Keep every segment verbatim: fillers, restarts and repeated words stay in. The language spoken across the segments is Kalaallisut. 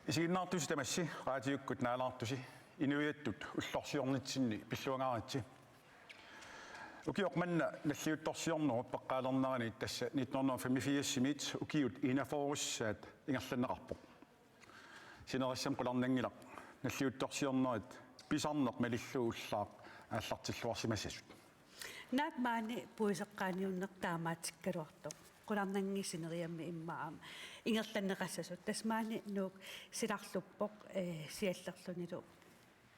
Isiginnaartusi tamassi, raatiukkut naalaartusi, inuiattut ullorsiornitsinni pilluangaaritsi. Ukioq manna nalliuttorsiornerup peqqaalernerani tassa nitten hundrede og femogfirsimiit ukiut enogfyrresaat ingerlanneqarpoq. Sinerissami qularnanngilaq nalliuttorsiornerit pisarneq malillugu ullaaq aallartilluarsimassasut. Naak maani puiseqqaaniunneq taamaatsikkaluartoq. Qularnanngilaq sineriammi immaqa aamma ingerlanneqassasut. Tassa maani Nuuk silarluppoq, eh, siallerlunilu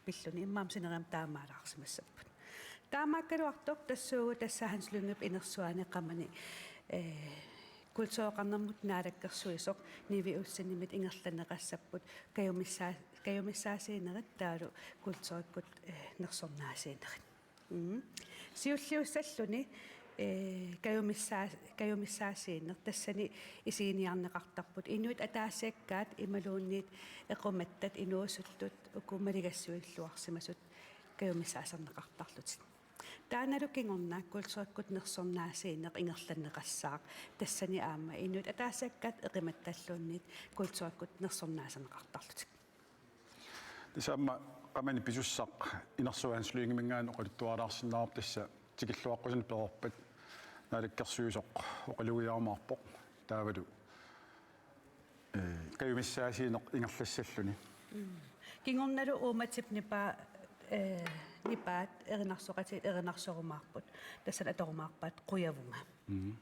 pilluni immaqa aamma sineriammi taamaalaarsimassapput. Taamaakkaluartoq tassuugu tassa Hans Lyngep inersuani qamani, eh, kultureqarnermut naalakkersuisoq Nivi Olsenimit ingerlanneqassapput kajumissaa-, kajumissaasiinerit taavalu kulturikkut, eh, nersornaasiinerit. Mm. Siulliussalluni, eh, kajumissaa-, kajumissaasiineq tassani isiginiarneqartarput inuit ataasiakkaat imaluunniit equmattat inuusuttut uku maligassuilluarsimasut kajumissaasarneqartarlutik. Taannalu kingorna kulturikkut nersornaasiineq ingerlanneqassaaq tassani aamma inuit ataasiakkaat equmattalluunniit kulturikkut nersornaasarneqartarlutik. Tassa aamma qamani pisussaq inersuaq Hans Lyngeminngaanniit oqaluttualaarsinnaavarput tassa tikilluaqqusanik pereerpat naalakkersuisoq oqalugiarumaarpoq taavalu, eh, kajumissaasiineq ingerlassalluni. Mm. Kingornalu uummatip nipaa, eh, nipaat erinarsoqatigiit erinarsorumaarput. Tassani atorumaarpaat Qujavunga. Mm.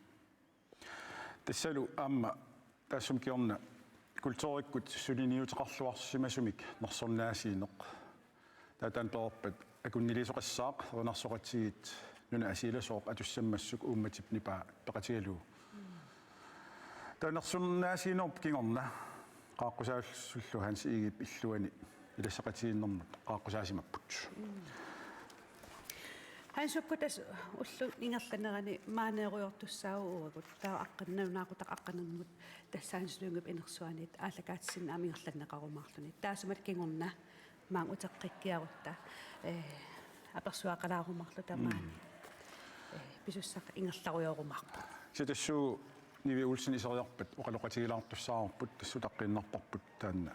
Tassalu aamma taassuma kingorna kulturikkut suliniuteqarluarsimasumik nersornaasiineq. Taava taanna pereerpat akunniliisoqassaaq erinarsoqatigiit nunat assigiinngitsut atussammassuk uummatip nipaa peqatigalugu. Taava nersornaasiinerup kingorna qaaqqusaasullu Hans Egedep illuani ilassaqatigiinnermut qaaqqusaasimapput. Hans, uku tassa ulloq ingerlanerani maaneerujoortussaavoq uagut. Taava aqqaneq-, nalunaaqutaq aqqaneq-marlunut tassa Hans Lyngep inersuaniit aallakaatitsineq aamma ingerlanneqarumaarluni. Taassumalu kingorna maanga uteqqikkiarutta, eh, apersuaqalaarumaarluta maani. Mm. Eh, pisussaq ingerlarujorumaarpoq. Kisianni tassuuna Nivi Olsen iseriarpat oqaloqatigilaartussaavarput tassa utaqqiinnarparput taanna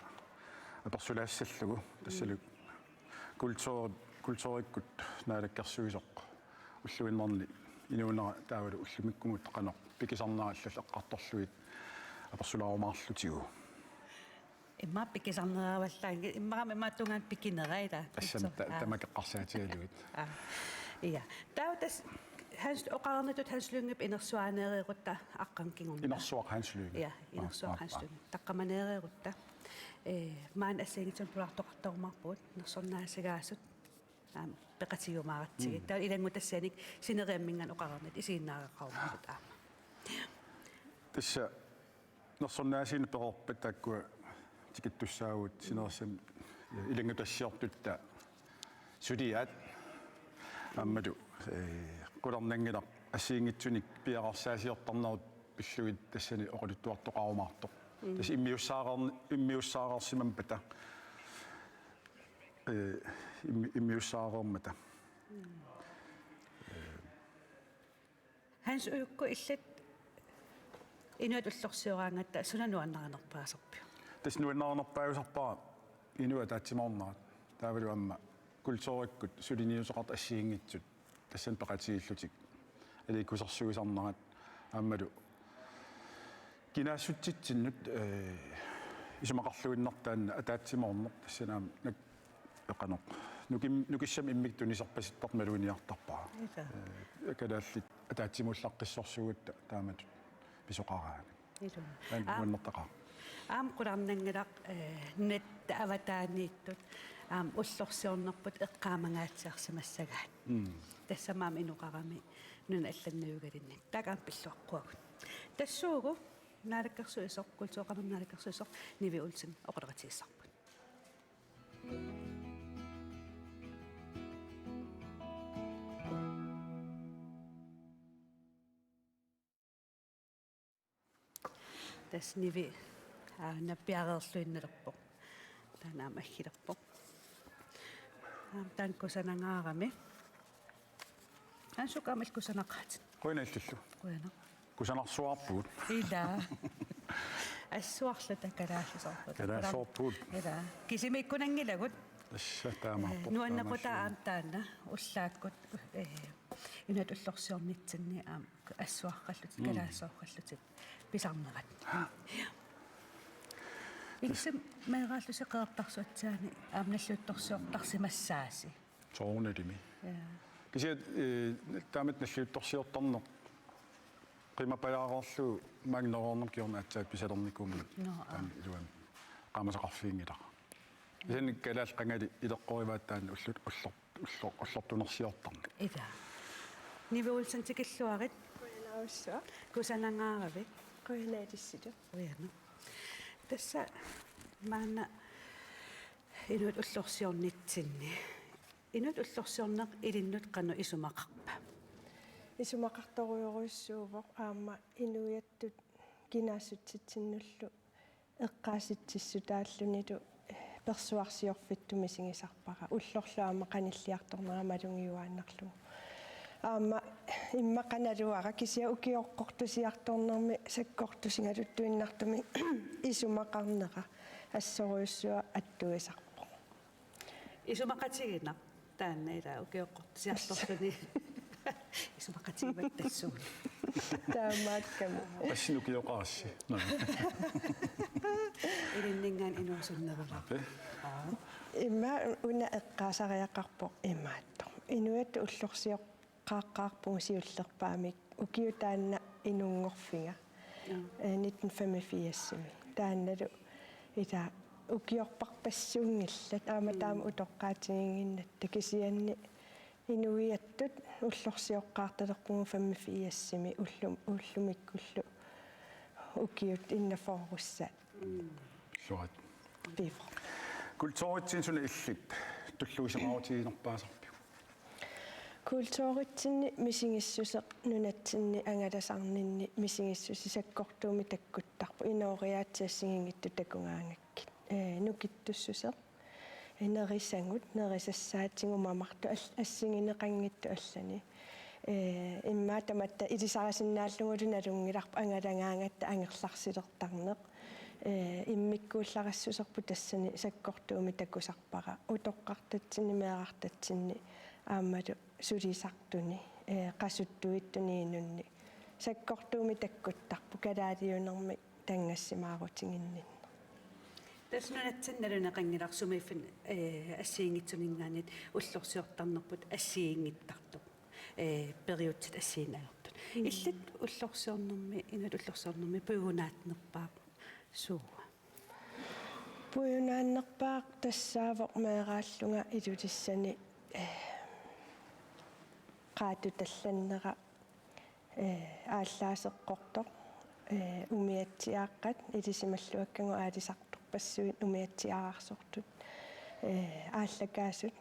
apersulaassallugu tassalu kultur-, kulturikkut naalakkersuisoq ulluinnarni inuunera taavalu ullumikkumut qanoq pikisarnerat allallu eqqartorlugit apersulaarumaarlutigu. Immaqa pikisarneravallaanngilaq, immaqa imaattuungaanniit pikinera ila. Tassami ta-, aap, tamakku eqqarsaatigalugit. Aap. Ja. Taava tassa Hans, oqarnitut Hans Lyngep inersuaaneereerutta aqqanut kingorna. Inersuaq Hans Lynge. Ja, inersuaq Aap, Hans aap, Lynge. Taqqamaneereerutta. Eh, maani assigiinngitsunik pulaartoqartarumaarpugut nersornaasigaasut. Aamma peqatigiumaaratsigit. Mm. Taava ilanngutassianik sineriamminngaanniit oqarnitut isiginnaareqarumaarput aamma. Tassa nersornaasiineq pereerpat taakkua tikittussaavugut sinerissami ilanngutassiortutta suliaat aammalu, eh, qularnanngilaq assigiinngitsunik piareersaasiortarnerat pillugit tassani oqaluttuartoqarumaartoq. Mm. Tassa immiussaareer-, immiussaareersimammata, eh, immi-, immiussaareermata. Mm. Hans, uku illit inuit ullorsioraangatta suna nuannarinerpaasarpiuk? Tassa nuannarinerpaajusarpara inuit ataatsimoornerat. Taavalu aamma kulturikkut suliniuteqartut assigiinngitsut tassani peqatigiillutik aliikkusersuisarnerat aammalu kinaassutsitsinnut, eh, isumaqarluinnartoq taanna ataatsimoorneq tassani aamma nak-, qanoq nukim-, nukissamik immikkut tuniserpasittartoq maluginiartarpara. Ilaa. Eh, kalaallit ataatsimuullaqqissorsuugatta taamatut pisoqaraanni. Ilaa. Taanna Aam-, nuannertaqaaq. Aamma qularnanngilaq, eh, nunat avataaniittut aamma ullorsiornerput eqqaamangaatsiarsimassagaat. Mm. Tassami aamma inoqarami nunat allanniugalinnik. Taakku aamma pilluaqquagut. Tassuugu naalakkersuisoq, kultureqarnermut naalakkersuisoq Nivi Olsen oqaloqatigissavarput. Tassa Nivi, aa, nappiareerluinnalerpoq. Taanna aamma aggilerpoq. Aamma taanna kusanangaarami. Hans, uku aamma illit kusanaqaatit. Qujanaq illillu. Qujanaq. Kusanarsuarpugut. Ilaa. Assuarluta kalaallisoorluta. Kalaallisoorput. Ila. Kisimiikkunanngilagut. Tassa taamaappoq. Nuannequtaa taamaassuunga. Aamma taanna ullaakkut, eh, inuit ullorsiornitsinni aamma assuarallutik, mm, kalaallisoorallutik pisarnerat. Haa. Illit meeraallusi Qeqertarsuatsiaani aamma nalliuttorsiortarsimassaasi. Soorunalimi. Ja. Kisianni, eh, taamatut nalliuttorsiortarneq qimapajaareerlugu maanna nereernerma kingorna aatsaat pisalernikuummat. Nå, aa. Taanna iluamik qaamasaqarfiginngilara. Kisianni kalaallit qangali ileqqorivaat taanna ullut-, ullor-, ullor-, ullortunersiortarneq. Ila. Nivi Olsen tikilluarit. Qujanarsuaq. Kusanangaaravit. Qujanaq ilissitut. Qujanaq. Tassa maanna inuit ullorsiornitsinni. Inuit ullorsiorneq ilinnut qanoq isumaqarpa? Isumaqartorujorujussuuvoq aamma inuiattut kinaassutsitsinnullu eqqaasitsissutaallunilu, eh, persuarsiorfittut misigisarpara. Ullorlu aamma qanilliartornera malugiuaannarlugu. Aamma immaqa naluara kisianni ukioqqortusiartornermi sakkortusigaluttuinnartumik isumaqarnera assorujussuaq attuisarpoq. Isumaqatigiinnaq taanna ila ukioqqortusiartorluni. Isumaqatigivaat tassuuna. Taamaakkami. Assut ukioqarassi. Nå. Ilinninngaanniit inuusunnerulaarpoq. Ape. Aa. Immaqa una eqqaasariaqarpoq imaattoq. Inuit ullorsior- qaaqqaarpugut siullerpaamik ukiut taanna inunngorfiga. Joo. Eh, nitten femogfirsimi. Taannalu ila ukiorparpassuunngillat aamma, mm, taama utoqqaatiginnginnatta kisianni inuiattut ullorsioqqaartalerpugut femogfirsimi ullum-, ullumikkullu ukiut enogfyrre-ussaat. Mm. Illuat. Pivoq. Kulturitsinni suna illit tulluusimaarutiginerpaasarpiuk? Kulturitsinni misigissuseq nunatsinni angalasarninni misigissuseq sakkortuumik takkuttarpoq inooriaatsit assigiinngitsut takugaangakkit. Eh, nukittussuseq. Eh, nerisagut, nerisassaatigut mamartut all-, assigineqanngitsut allani. Eh, immaqa tamatta ilisarisinnaallugu nalunngilarput angalagaangatta angerlarsilertarneq. Eh, immikkuullarissuserput tassani sakkortuumik takusarpara. Utoqqartatsinni meerartatsinni aammalu sulisartuni, eh, qasuttuittuni inunnik. Sakkortuumik takkuttarpoq kalaaliunermik tanngassimaarutiginninneq. Tassa nunatsinni naluneqanngilaq sumiiffinni, eh, assigiinngitsuninngaanniit ullorsiortarnerput assigiinngittartoq. Eh, periutsit assigiinngitsorput. Mm. Illit ullorsiornermi, inuit ullorsiornermi puigunaannerpaaq suua? Puigunaannerpaaq tassaavoq meeraallunga Ilulissani, eh, qaatutallannera, eh, aallaaseqqortoq, eh, umiatsiaaqqat ilisimalluakkagut aalisartorpassuit umiatsiaararsortut, eh, aallakaasut.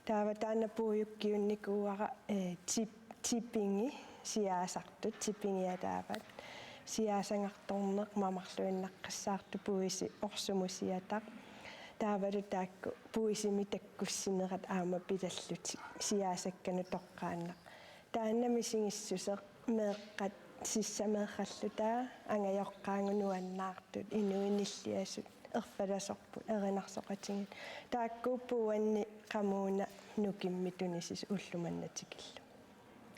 Taava taanna puigukkiunnikuuara, eh, tip-, tipingi siaasartut, tipingiat taavat. Siaasagartorneq mamarluinnaqqissaartoq puisi orsumusiataq. Taavalu taakku puisimik takkussinerat aamma pilallutik siaasakkanut toqqaannaq. Taanna misigissuseq meeqqat sissameerralluta angajoqqaagut nuannaartut inuit nilliasut erfalasorput erinarsoqatigiit. Taakkuupput uanni qamuuna nukimmik tunisisut ulloq manna tikillugu.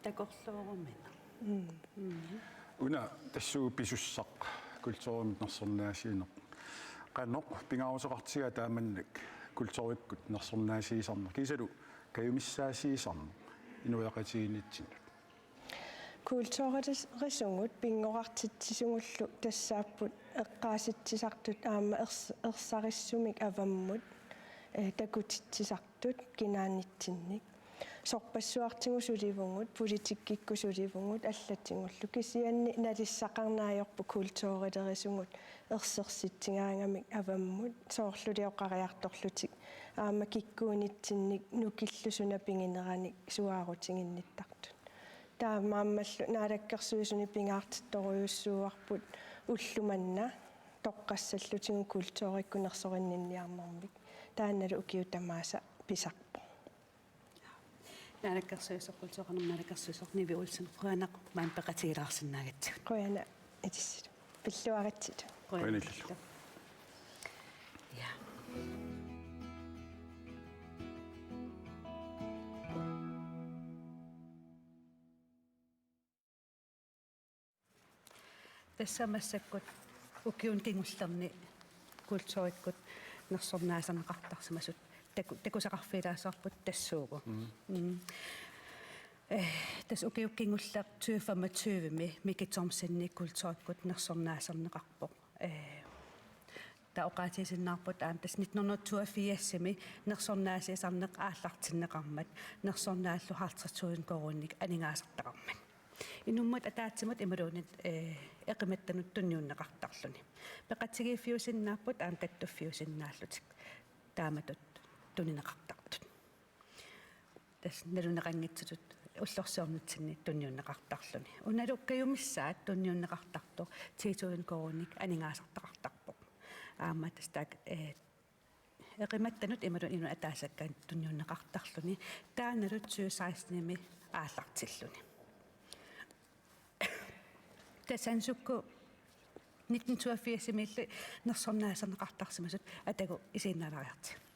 Takorlooruminaq. Mm. Mm. Una tassuuna pisussaq kulturimut nersornaasiineq. Qanoq pingaaruteqartigaa taamannak kulturikkut nersornaasiisarneq kiisalu kajumissaasiisarneq inuiaqatigiinnitsinnut? Kulturisugut pinngorartitsisugullu tassaapput eqqaasitsisartut aamma ers-, ersarissumik avammut, eh, takutitsisartut kinaanitsinnik. Sorpassuartigut sulivugut, politikkikkut sulivugut, allatigullu. Kisianni nalissaqarneq ajorput kulturilerisugut ersersitsigaangamik avammut, soorluli oqariartorlutik. Aamma kikkuunitsinnik nukillu suna pigineranik suaarutiginnittartut. Taamaammallu Naalakkersuisuni pingaartittorujussuuarput ulloq manna toqqassallutigu kulturikkut nersorinninniarnermik. Taannalu ukiut tamaasa pisarpoq. Naalakkersuisoq, kulturikkut naalakkersuisoq Nivi Olsen, qujanaq maani peqatigilaarsinnaagatsigut. Qujanaq ilissilu. Pilluaritsi. Qujanarlu. Ja. Tassa massakkut ukiuni kingullerni kulturikkut nersornaaserneqartarsimasut taku-, takusaqarfigilaassavarput tassuugu. Mm. Mm. Eh, tassa ukiuni kingullerni tyve femogtyve-mi Miki Thomsenip kulturikkut nersornaaserneqarpoq. Eh, taava oqaatigisinnaarput aamma tassa nitten hundrede toogfirs-imi nersornaasiisarneq aallartinneqarmat nersornaallu halvtreds tusind koruuninik aningaasartaqarmat. Inummut ataatsimut imaluunniit, eh, eqimattanut tunniunneqartarluni. Peqatigiiffiusinnaapput aamma kattuffiusinnaallutik taamatut tunineqartartut. Tassa naluneqanngitsutut ullorsiornitsinni tunniunneqartarluni. Unalu kajumissaat tunniunneqartartoq ti tusind koruuninik aningaasartaqartarpoq. Aamma tassa taakku, eh, eqimattanut imaluunniit inunnut ataasakkaanut tunniunneqartarluni. Taannalu tyve seksten-imi aallartilluni. Tassani sukkut nitten toogfirs-imiilli nersornaaserneqartarsimasut atagu isiginnaalaariartigit.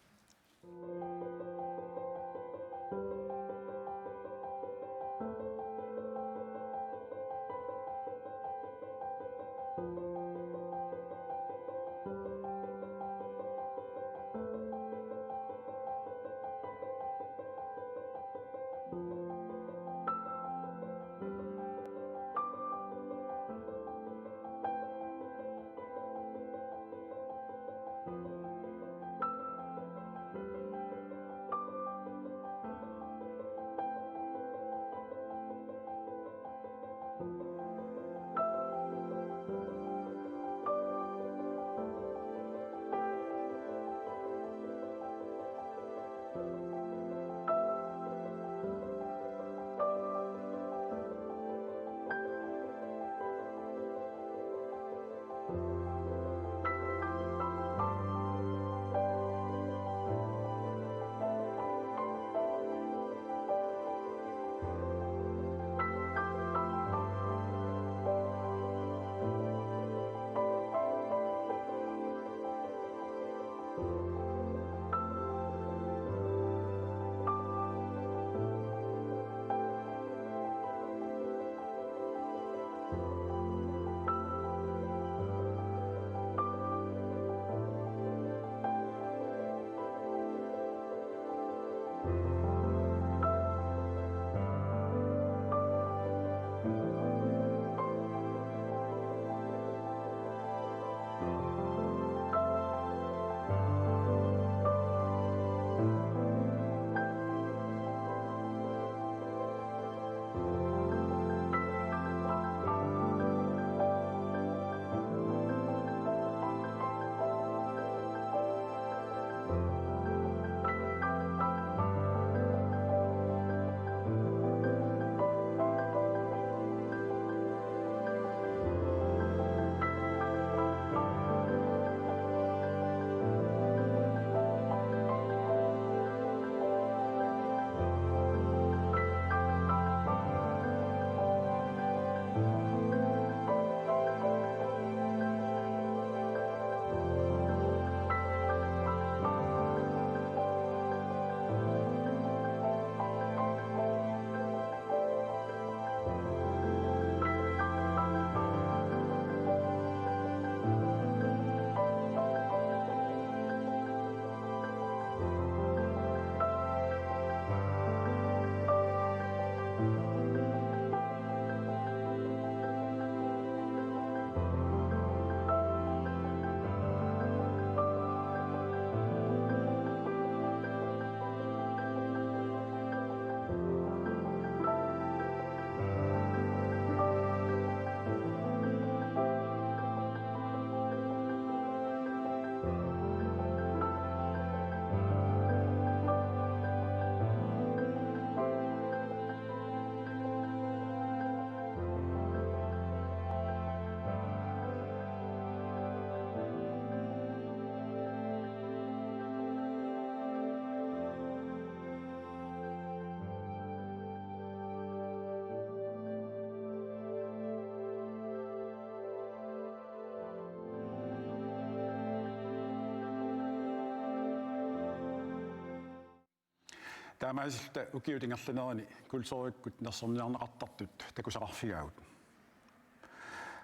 Taamaasilluta ukiut ingerlanerini kulturikkut nersorniarneqartartut takusaqarfigaagut.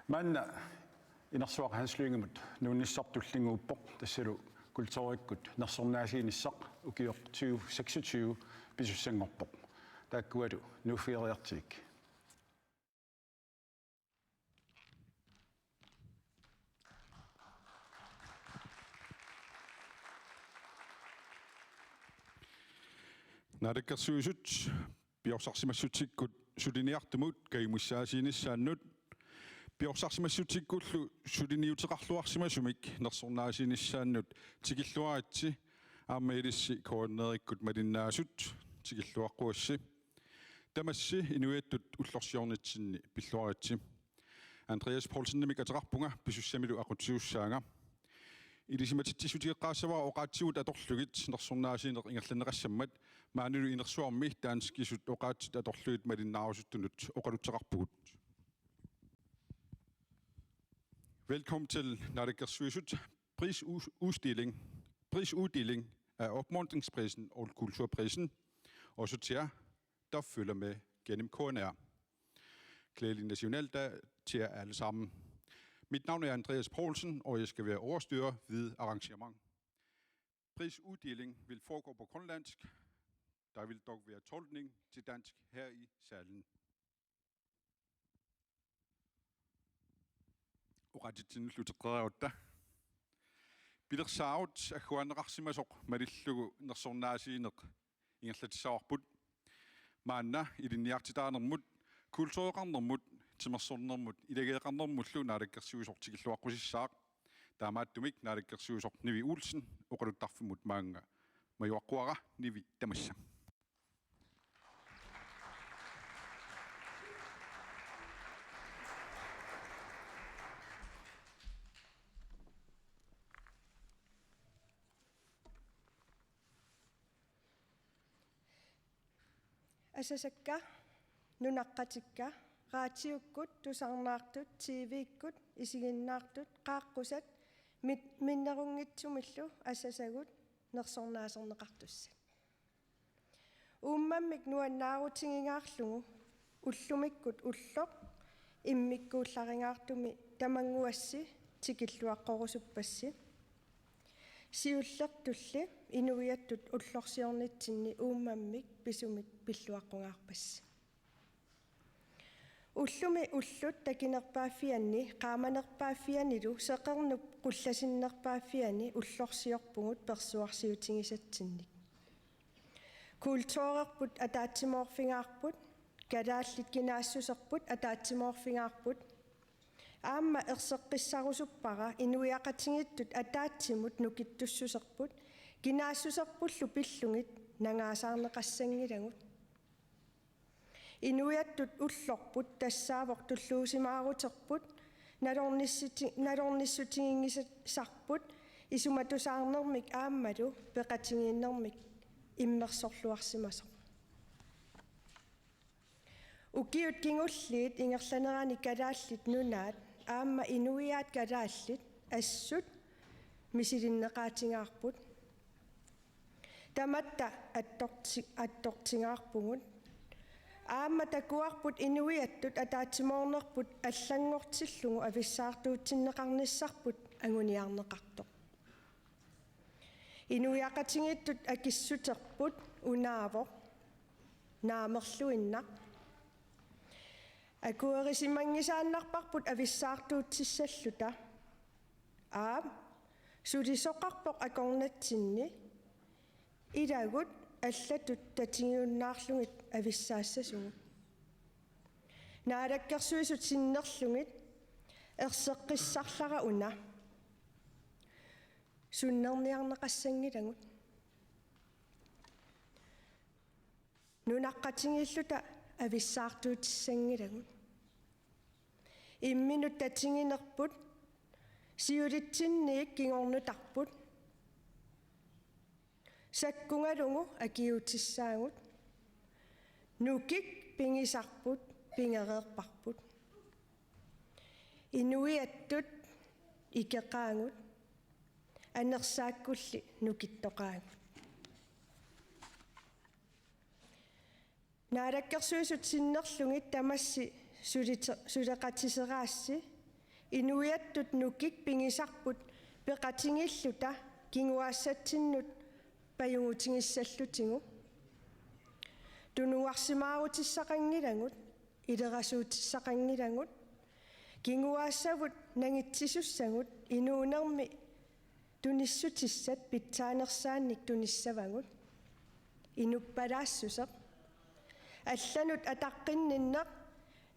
Maanna inersuaq Hans Lyngemut nuunnissaq tullinnguuppoq, tassalu kulturikkut nersornaasiinissaq ukioq tyve seksogtyve pisussanngorpoq. Taakkualu nuuffigeriartigik. Naalakkersuisut piorsarsimassutsikkut suliniartumut kajumissaasiinissaannut, piorsarsimassutsikkullu suliniuteqarluarsimasumik nersornaasiinissaannut tikilluaritsi, aamma ilissi K N R-ikkut malinnaasut tikilluaqquassi. Tamassi inuiattut ullorsiornitsinni pilluaritsi. Andreas Poulsenimik ateqarpunga, pisussamilu aqutsisussaanga. Ilisimatitsissutigeqqaassavara oqaatsigut atorlugit nersornaasiineq ingerlanneqassammat, maanilu inersuarmi danskisut oqaatsit atorlugit malinnaarusuttunut oqalutseqarpugut. Velkommen til Naalakkersuisut prisudstilling, prisuddeling af opmuntringsprisen og kulturprisen, også til jer, der følger med gennem K N R. Glædelig nationaldag til jer alle sammen. Mit navn er Andreas Poulsen, og jeg skal være ordstyrer ved arrangement. Prisuddeling vil foregå på grønlandsk. Der vil dog være tolkning til dansk her i salen. Oqaatsitsinillu uteqqeriarutta. Pilersaarut agguaanneqarsimasoq malillugu nersornaasiineq ingerlatissavarput. Maanna ilinniartitaanermut, kultureqarnermut, timersornermut, ilageeqarnermullu naalakkersuisoq tikilluaqqusissaaq. Taamaattumik naalakkersuisoq Nivi Olsen oqaluttarfimmut maanga majuaqquara. Nivi, tamassa. Asasakka, nunaqqatikka, raatiukkut, tusarnaartut, T V-kkut, isiginnaartut, qaaqqusat, mit-, minnerunngitsumillu asasagut nersornaaserneqartussat. Uummammik nuannaarutigingaarlugu ullumikkut ulloq immikkuullaringaartumi tamannguassi tikilluaqqorusuppassi. Siullertulli inuiattut ullorsiornitsinni uummammik pisumik pilluaqqungaarpassi. Ullumi ullut takinerpaaffianni, qaamanerpaaffianilu seqernup qullasinnerpaaffiani ullorsiorpugut persuarsiutigisatsinnik. Kulturerput ataatsimoorfigaarput, kalaallit kinaassuserput ataatsimoorfigaarput. Aamma erseqqissarusuppara inuiaqatigiittut ataatsimut nukittussuserput, kinaassuserpullu pillugit nangaasaarneqassanngilagut. Inuiattut ullorput tassaavoq tulluusimaaruterput, nalornissuti-, nalornissutiginngisarput, isumatusaarnermik aammalu peqatigiinnermik immersorluarsimasoq. Ukiut kingulliit ingerlanerani Kalaallit Nunaat aamma inuiaat kalaallit assut misilinneqaatigaarput. Tamatta attorti-, attortigaarpugut. Aamma takuarput inuiattut ataatsimoornerput allanngortillugu avissaartuutsinneqarnissarput anguniarneqartoq. Inuiaqatigiittut akissuterput unaavoq naamerluinnaq. Akuerisimanngisaannarparput avissaartuutsissalluta. Aap, sulisoqarpoq akornatsinni ilagut allatut tatigiunnaarlugit avissaassasugut. Naalakkersuisut sinnerlugit erseqqissarlara una. Sunnerniarneqassanngilagut. Nunaqqatigiilluta avissaartuutissanngilagut. Imminut tatiginerput siulitsinniit kingornutarput. Sakkungalugu akiuutissaagut. Nukik pigisarput, pigereerparput. Inuiattut ikeqaagut. Anersaakkulli nukittoqaagut. Naalakkersuisut sinnerlugit tamassi sulite-, suleqatiseraassi inuiattut nukik pigisarput peqatigiilluta kinguaassatsinnut pajugutigissallugu. Tunuarsimaarutissaqanngilagut, ilerasuutissaqanngilagut, kinguaassavut nangitsisussagut inuunermi tunissutissat pitsaanersaannik tunissavagut. Inuppalaassuseq. Allanut ataqqinninneq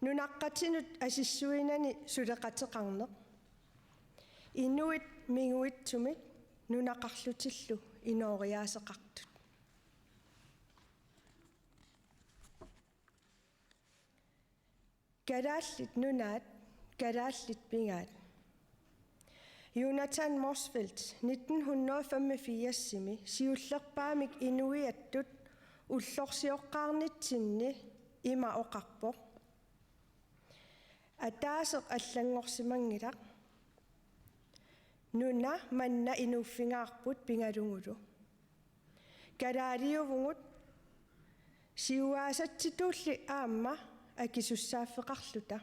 nunaqqatinut asissuinani suleqateqarneq. Inuit minguitsumik nunaqarlutillu inooriaaseqartut. Kalaallit Nunaat, kalaallit pigaat. Jonathan Motzfeldt nitten hundrede femogfirsimi siullerpaamik inuiattut ullorsioqqaarnitsinni ima oqarpoq: Ataaseq allanngorsimanngilaq. Nuna manna inuuffigaarput pigalugulu. Kalaaliuvugut siuaasatsitulli aamma akisussaaffeqarluta.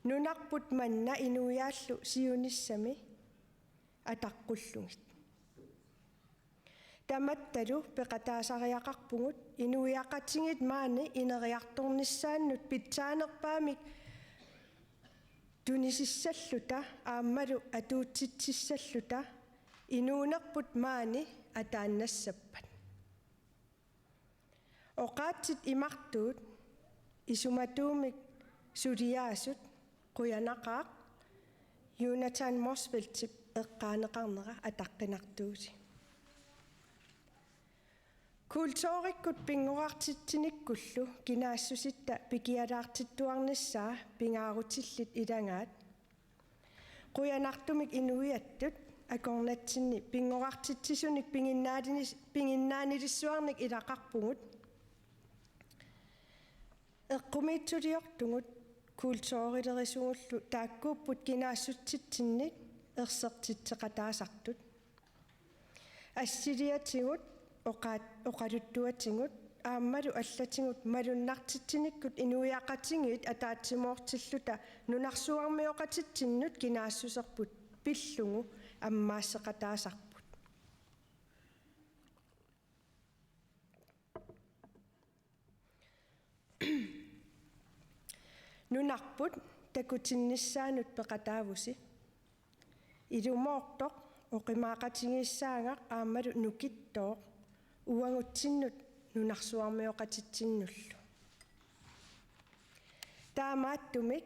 Nunarput manna inuiaallu siunissami ataqqullugit. Tamattalu peqataasariaqarpugut inuiaqatigiit maani ineriartornissaannut pitsaanerpaamik tunisissalluta aammalu atuutsitsissalluta inuunerput maani ataannassappat. Oqaatsit imartuut isumatuumik suliaasut qujanaqaaq Jonathan Motzfeldtip eqqaaneqarnera ataqqinartuusi. Kulturikkut pinngorartitsinikkullu kinaassusitta pikialaartittuarnissaa pingaarutillit ilagaat. Qujanartumik inuiattut akornatsinni pinngorartitsisunik piginnaanis-, piginnaanilissuarnik ilaqarpugut. Eqqumiitsuliortugut kulturilerisugullu taakkuupput kinaassutsitsinnik ersertitseqataasartut. Assiliatigut, oqaat-, oqaluttuatigut aammalu allatigut malunnartitsinikkut inuiaqatigiit ataatsimoortilluta nunarsuarmioqatitsinnut kinaassuserput pillugu ammaasseqataasarput. Nunarput takutinnissaanut peqataavusi. Ilumoortoq, oqimaaqatigiissaagaq aammalu nukittooq uagutsinnut nunarsuarmioqatitsinnullu. Taamaattumik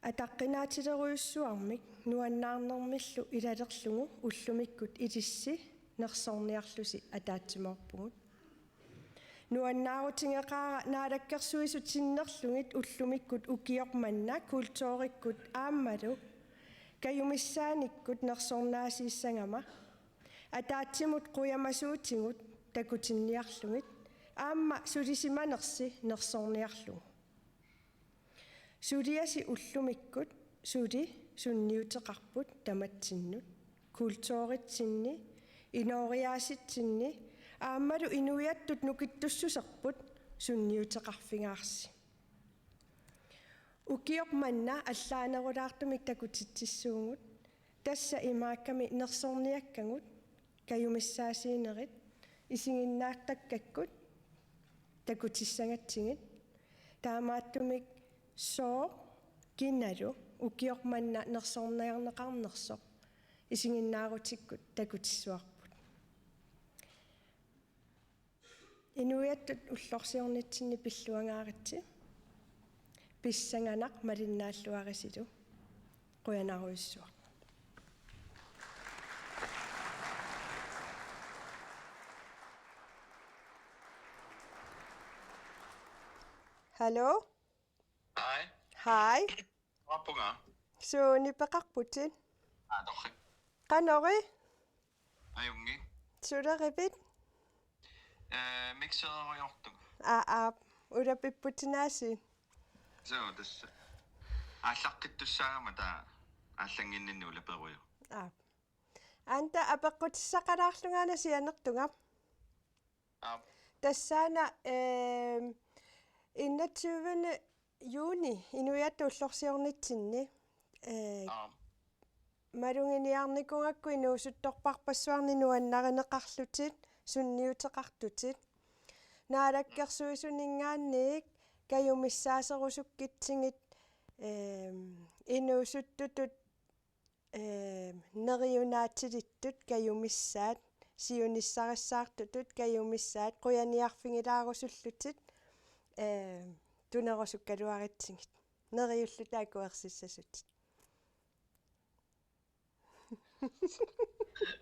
ataqqinaatilerujussuarmik nuannaarnermillu ilalerlugu ullumikkut ilissi nersorniarlusi ataatsimoorpugut. Nuannaarutigeqaara Naalakkersuisut sinnerlugit ullumikkut ukioq manna kulturikkut aammalu kajumissaanikkut nersornaasiissagama ataatsimut qujamasuutigut takutinniarlugit aamma sulisimanersi nersorniarlugu. Suliasi ullumikkut suli sunniuteqarput tamatsinnut, kulturitsinni, inooriaasitsinni aammalu inuiattut nukittussuserput sunniuteqarfigaarsi. Ukioq manna allaanerulaartumik takutitsissuugut, tassa imaakkami nersorniakkagut, kajumissaasiinerit isiginnaartakkakkut takutissagatsigit. Taamaattumik sooq kinalu ukioq manna nersorniarneqarnersoq isiginnaarutikkut takutissuarput. Inuiattut ullorsiornitsinni pilluangaaritsi. Pissanganaq malinnaalluarisilu. Qujanarujussuaq. Hallo? Hej. Hej. Oqarpunga. Suuni peqarputit? Aa, torrak. Qanoq i? Ajunngilaq. Sulerivit? Ee, mixereriartunga. Aa, aa, ulapipputit aasiit? Suu, tassa. Aallaqqittussaagama taava aallannginninni ulaperujoq. Aa. Anta apeqqutissaqalaarlungaana sianertunga. Aap. Tassaana, ehm, enogtyvende juni inuiattut ullorsiornitsinni, eh, Aap. maluginiarnikuugakku inuusuttorpassuarnik nuannarineqarlutit, sunniuteqartutit. Naalakkersuisuninngaanniit kajumissaaserusukkitsigit, ehm, inuusuttutut, ehm, neriunaatilittut kajumissaat, siunissarissaartutut kajumissaat, qujaniarfigilaarusullutit, ehm, tunerusukkaluaritsigit. Neriulluta akuersissasutit.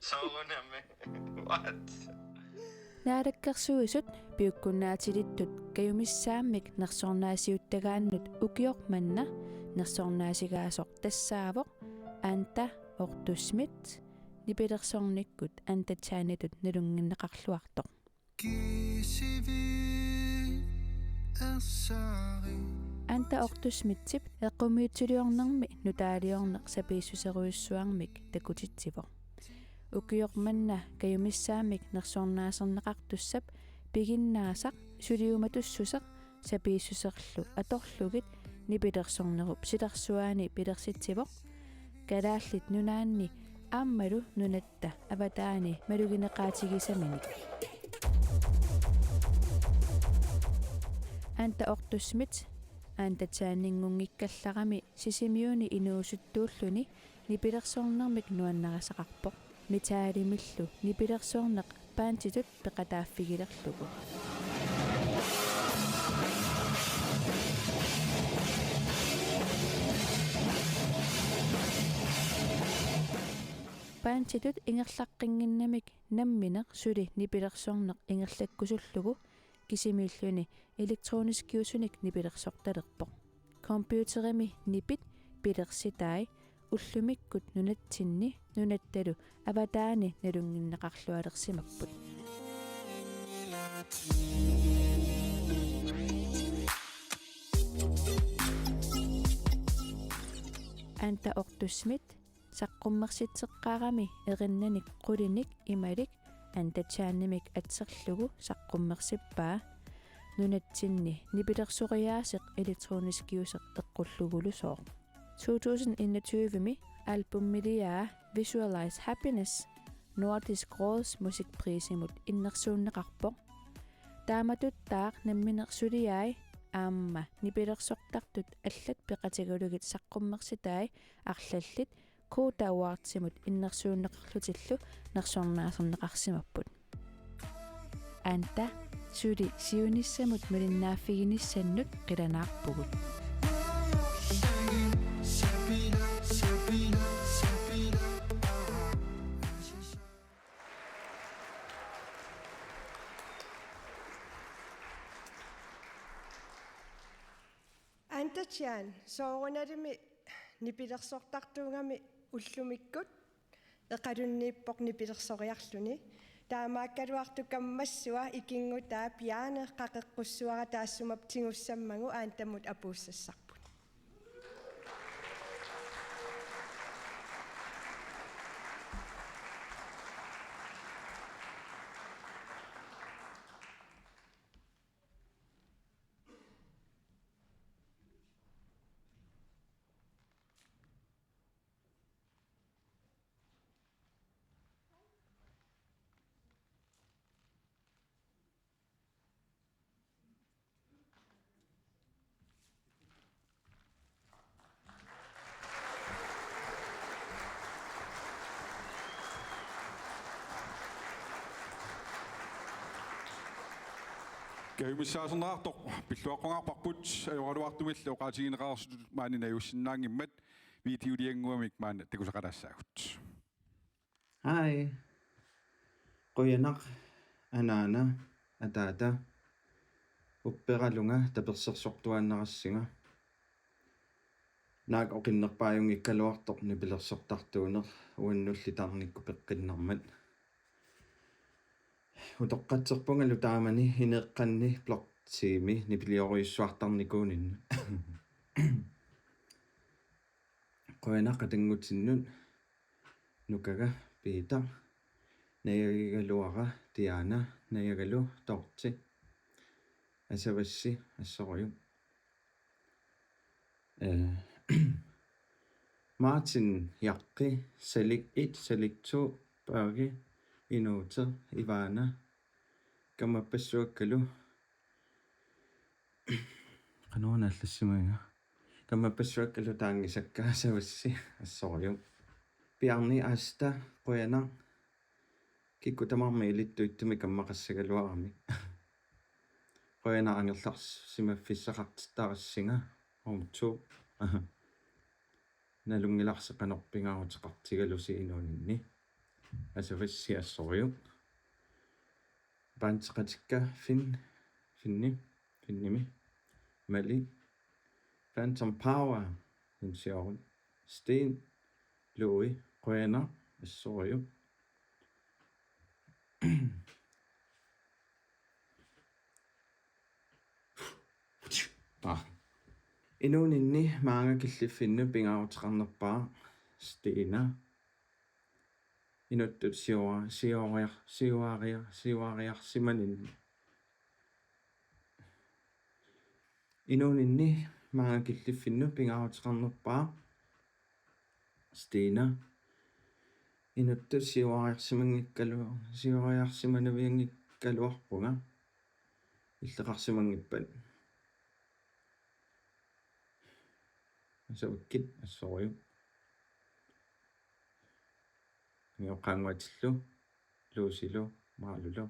Soorunami. What? Naalakkersuisut piukkunnaatilittut kajumissaammik nersornaasiuttagaannut ukioq manna nersornaasigaasoq tassaavoq Anda Orthus Schmidt, nipilersornikkut Anda Chanitut nalunnginneqarluartoq. Anda Orthus Schmidtip eqqumiitsuliornermi nutaaliorneq sapiissuserujussuarmik takutitsivoq. Ukioq manna kajumissaammik nersornaaserneqartussap piginnaasaq suliumatussuseq sapiissuserlu atorlugit nipilersornerup silarsuaani pilersitsivoq Kalaallit Nunaanni aammalu nunatta avataani malugineqaatigisaminik. Anda Orthus Schmidt Anda Chaningunngikkallarami Sisimiuni inuusuttuulluni nipilersornermik nuannarisaqarpoq. Metalimillu nipilersorneq banditut peqataaffigilerlugu. Banditut ingerlaqqinnginnamik nammineq suli nipilersorneq ingerlakkusullugu kisimiilluni elektroniskiusunik nipilersortalerpoq. Computerimi nipit pilersitai ullumikkut nunatsinni nunattalu avataani nalunnginneqarlualersimapput. Anda Orthus Schmidt saqqummersitseqqaarami erinnanik qulinik imalik Anda Chanimik atserlugu saqqummersippaa nunatsinni nipilersoriaaseq elektroniskiuseq eqqullugulusooq. To tusind enogtyve-mi albumiliaa Visualize Happiness Nordisk Råds musikprisimut innersuunneqarpoq. Taamatuttaaq nammineq suliai aamma nipilersortartut allat peqatigalugit saqqummersitai arlallit Koda Awardsimut innersuunneqarlutillu nersornaaserneqarsimapput. Anda suli siunissamut malinnaaffiginissannut qilanaarpugut. Anda Chan, soorunalimi nipilersortartuugami ullumikkut eqalunniippoq nipilersoriarluni. Taamaakkaluartoq kammassua ikinngutaa piaani qaqeqqussuara taassuma tigussammagu Andamut apuussassarput. Kajumissaaserneqartoq pilluaqqungaarparput, ajoraluartumilli oqaatigineqareersutut maani najussinnaanngimmat videoliannguamik maanna takusaqalaassaagut. Hej. Qujanaq, anaana, ataata. Upperalunga tapersersortuaannarassinga. Naak oqinnerpaajunngikkaluartoq nipilersortartuuneq uannulli tarnikkut peqqinnarmat. Utoqqatserpungalu taamani ineeqqanni blogtemi nipiliorujussuartarnikuuninnut. Qujanaq qatanngutsinnut, Nukaga Peter, najagigaluara Diana, najagalu Dorthe, Asavassi assorujuk. Eh, Martin Jakke, Salik et, Salik to, Børge, Inuuteq, Ivana, kammappassuakkalu. Qanoq una allassimaviga? Kammappassuakkalu taanngisakka, asavassi assorujuk. Bjarni Asta, qujanaq. Kikkut tamarmik ilittuitsumik kammaqassagaluaramik. Qujanaq angerlarsimaffissaqartittarassinga. Round to. Nalunngilarsi qanoq pingaaruteqartigalusi inuuninni. Asavassi assorujuk. Bandseqatikka Finn, Finni, Finnimi, Mali, Phantom Power, Insiorun, Sten, Louis, qujanaq, assorujuk. Ah. Inuuninni maanga killiffinnut pingaaruteqarnerpaaq Stina. Inuttut siua-, siuariar-, siuariar-, siuariarsimaninni. Inuuninni maanga killiffinnut pingaaruteqarnerpaaq Stina. Inuttut siuariarsimanngikkalu-, siuariarsimanavianngikkaluarpunga. Illeqarsimanngippat. Asavakkit assorujuk. Angiooqqaannguatillu, Luusilu, Maalulu.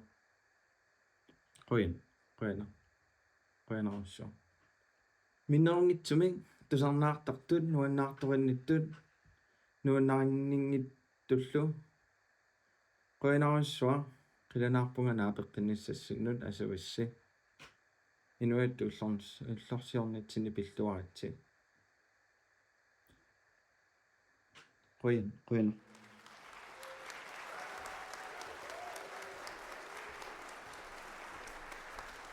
Qujan-, qujanaq. Qujanarsuaq. Minnerunngitsumik tusarnaartartut, nuannaartorinnittut, nuannarinninngittullu. Qujanarsuaq, qilanaarpunga naapeqqinnissassinnut, asavassi. Inuit ullorns-, ullorsiornitsinni pilluaritsi. Qujan-, qujan-.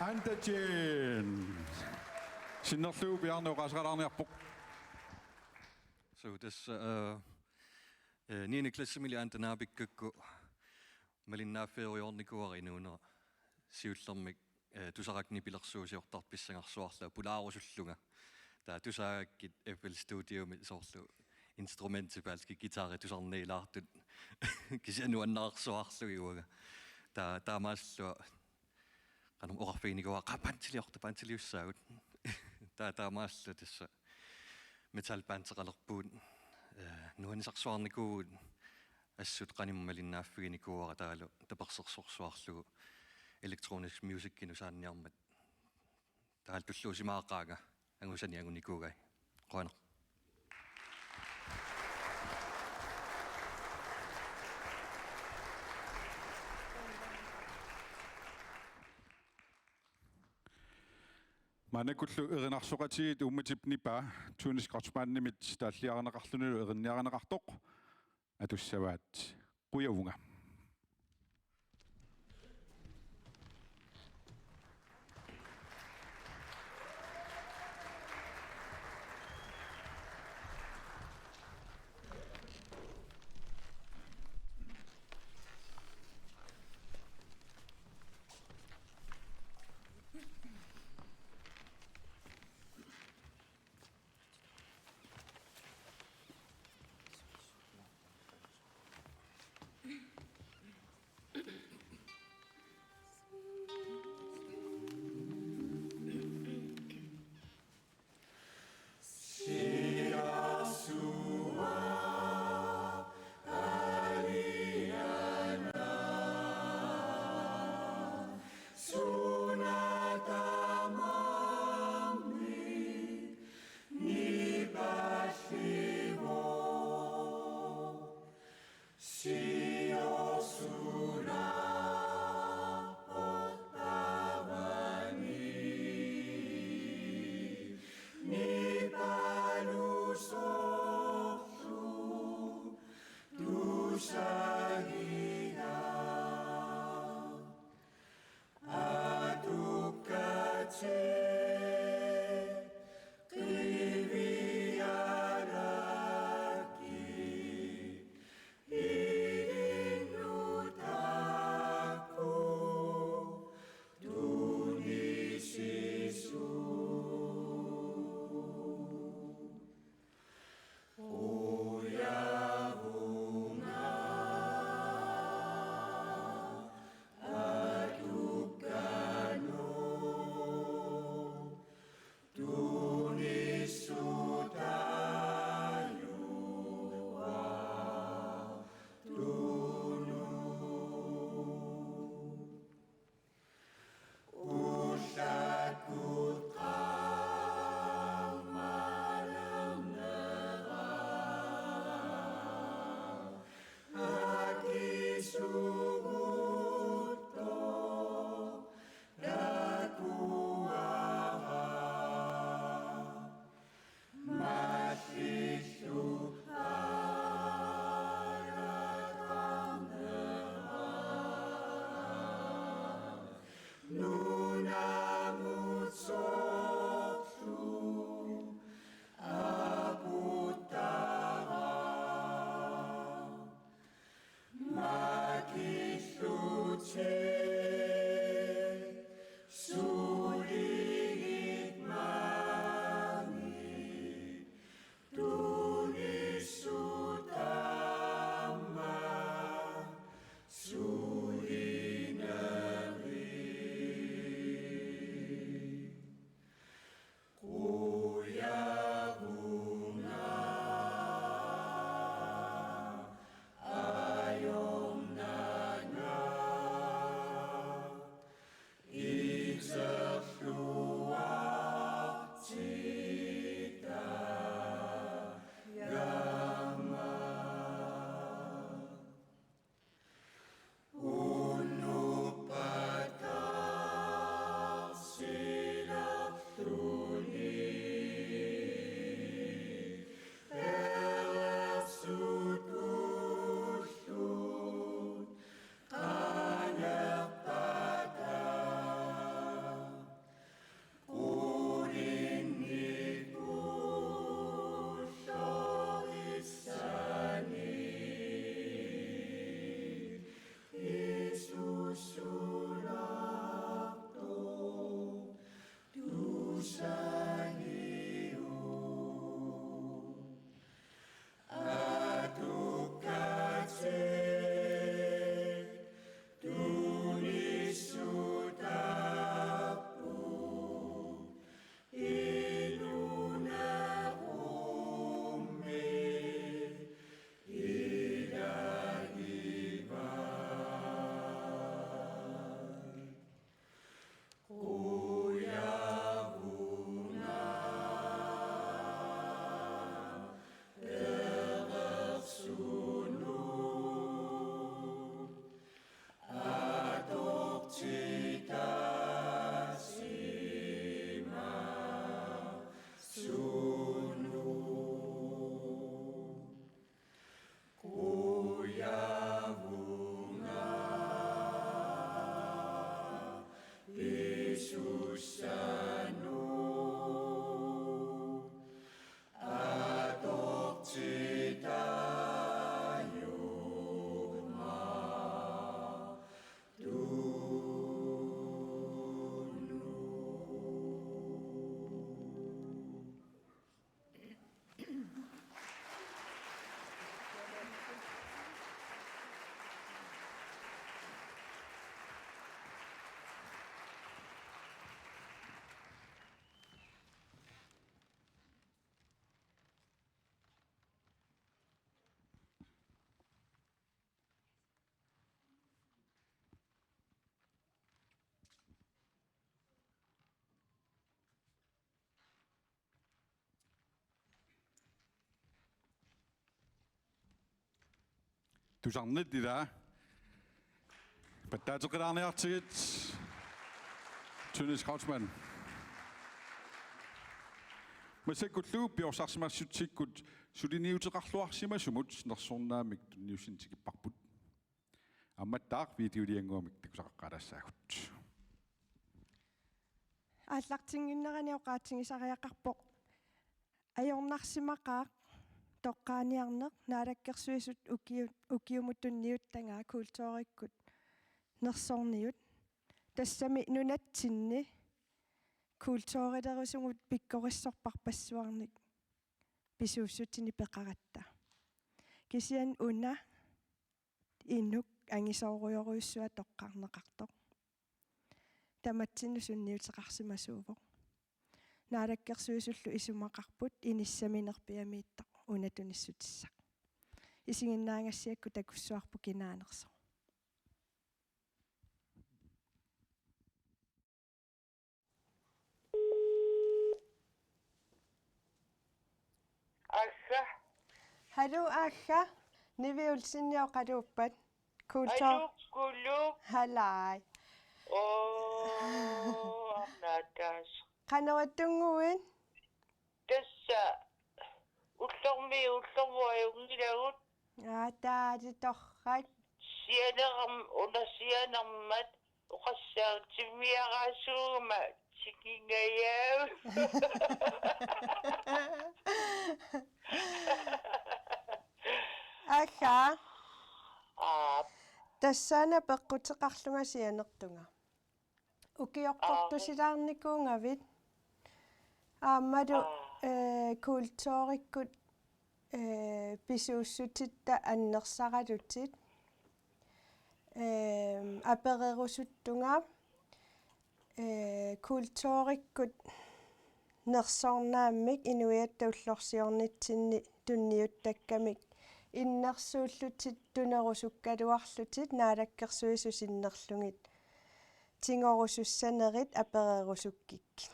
Anda Jane. Sinnerlugu Bjarne oqaaseqalaarniarpoq. So, tassa, øh, øh, niende klassemili Anda naapikkakku malinnaaffigerujoornikuuara inuunera. Siullermik, øh, Tusarak nipilersuusiortartoq pissangarsuarlunga pulaarusullunga. Taava Tusarakkit F L Studiumi soorlu instrumentit, bassi, guitari tusarniilaartut kisianni nuannaarsuarlugit uanga. Taava taamaasillunga qanoq oqarfiginikuuara, qaa, bandiliorta, bandiliussaagut. Taava taamaasillunga tassa metalbandeqalerpugut, øh, nuannisarsuarnikuuvugut, assut qanimut malinnaaffiginikuuara taavalu tapersersorsuarlugu electronic musicinik nusaanniarmat. Taavalu tulluusimaaqaanga angusani angunikuugai. Qujanaq. Maannakkullu erinarsoqatigiit Uummatip nipaa Tuni Skrotmannimit taalliarineqarlunilu erinniarineqartoq atussavaat. Qujavunga. Tusarnit ilaa. Pattaateqqilaarniartigit. Tønnes Kreutzmann. Massakkullu piorsarsimassutikkut suliniuteqarluarsimasumut nersornaammik tunniussinikkipparput. Aammattaaq videoliannguamik takusaqaqqaalaassaagut. Aallartinnginnerani oqaatigisariaqarpoq ajornarsimaqaaq toqqaaniarneq Naalakkersuisut ukiu-, ukiumut tunniuttagaa kulturikkut nersorniut. Tassami nunatsinni kulturilerusugut pikkorissorparpassuarnik pisuussutinik peqaratta. Kisianni una inuk angisoorujorujussuaq toqqarneqartoq. Tamatsinnut sunniuteqarsimasuuvoq. Naalakkersuisullu isumaqarput inissaminerpiamiittoq una tunissutissaq. Isiginnaagassiakku takussuarput kinaanersoq. Aagga. Haluu Aagga. Nivi Olsen oqaluuppat. Kultur. Haluu, kuluu. Halai. Oo, arnaataas. Qanoq ittunnguit? Tassa ullormi ullormut ajunngilagut. Aa, taali torrak. Sianeram-, una sianermat oqassaaq timmiaraasuugama tikingajaap. Aagga. Aap. Tassaana peqquteqarlunga sianertunga. Ukioqqortusilaarnikuugavit. Aammalu, aa, eh, kulturikkut, eh, pisuussutitta annersaralutit. Eh, apererusuttunga, eh, kulturikkut nersornaammik inuiatta ullorsiornitsinni tunniuttakkamik innersuullutit tunerusukkaluarlutit Naalakkersuisut sinnerlugit tigorusussanerit apererusukkikkit.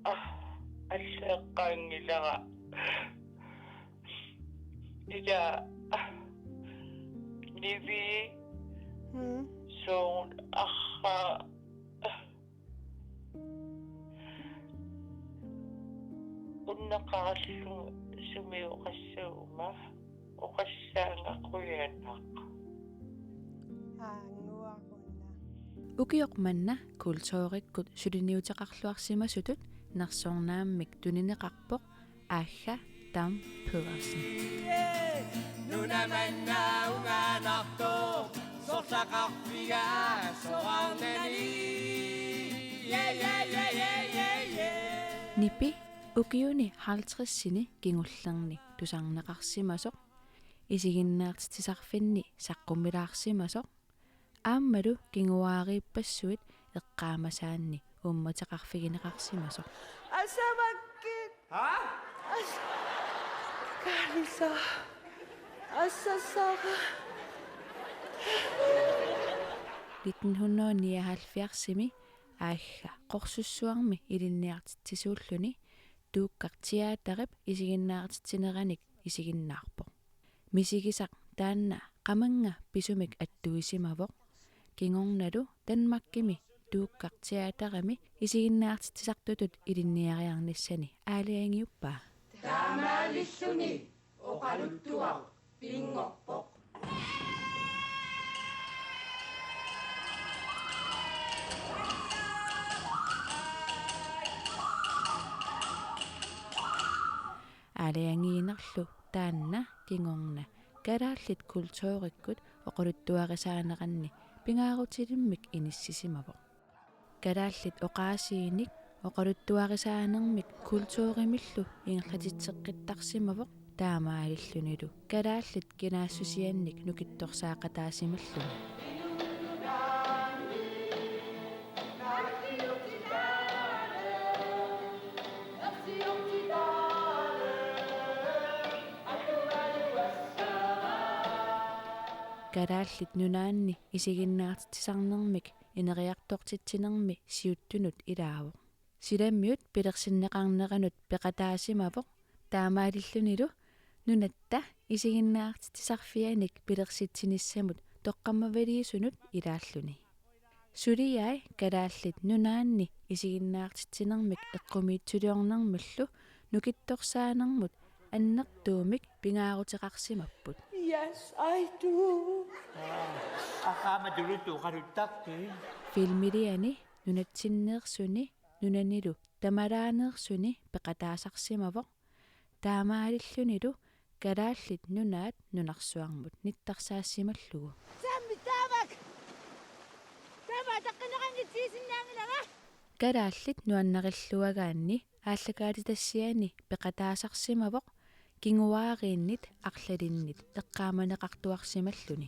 Aa, allaqqaanngilara. Ila, Nivi, mm, soorlu arraa unneqarallugu sumi oqassaaguma, oqassaanga qujanaq. Aannguaruna. Ukioq manna kulturikkut suliniuteqarluarsimasutut nersornaammik tunineqarpoq Aagga Dam Pedersen. Nuna manna ungaanartoq sorlaqarfiga soraarnani. Yeah, yeah, yeah, yeah, yeah, yeah. Nipi ukiuni halvtredsini kingullerni tusarneqarsimasoq, isiginnaartitsisarfinni saqqummilaarsimasoq, aammalu kinguaariippassuit eqqaamasaanni uummateqarfigineqarsimasoq. Asamakkit! Ha? As-, Kalisa. Assassara. Nitten hundrede nioghalvfjerdsimi Aagga Qorsussuarmi ilinniartitsisuulluni Tuukkaq Teaterip isiginnaartitsineranik isiginnaarpoq. Misigisaq taanna qamannga pisumik attuisimavoq. Kingornalu Danmarkimi Tuukkaq Teaterimi isiginnaartitsisartutut ilinniariarnissani aalajangiuppaa. Taamaalilluni oqaluttuaq pinngorpoq. Aalajangiinerlu taanna kingorna kalaallit kulturikkut oqaluttuarisaaneranni pingaarutilimmik inissisimavoq. Kalaallit oqaasiinik oqaluttuarisaanermik kulturimillu ingerlatitseqqittarsimavoq, taamaalillunilu kalaallit kinaassusiannik nukittorsaaqataasimalluni. Kalaallit Nunaanni isiginnaartitsisarnermik ineriartortitsinermi siuttunut ilaavoq. Silamiut pilersinneqarneranut peqataasimavoq, taamaalillunilu nunatta isiginnaartitsisarfianik pilersitsinissamut toqqammaviliisunut ilaalluni. Suliai Kalaallit Nunaanni isiginnaartitsinermik eqqumiitsuliornermullu nukittorsaanermut annertuumik pingaaruteqarsimapput. Yes, I do. Aqaama tuluttut oqaluttartui. Filmiliani nunatsinneersuni nunanilu tamalaaneersuni peqataasarsimavoq, taamaalillunilu Kalaallit Nunaat nunarsuarmut nittarsaassimallugu. Sammi taavak! Taava ataqqinneqanngitsiisinnaanngilanga. Kalaallit nuannarilluagaanni aallakaatitassiani peqataasarsimavoq kinguaariinnit arlalinnit eqqaamaneqartuarsimalluni.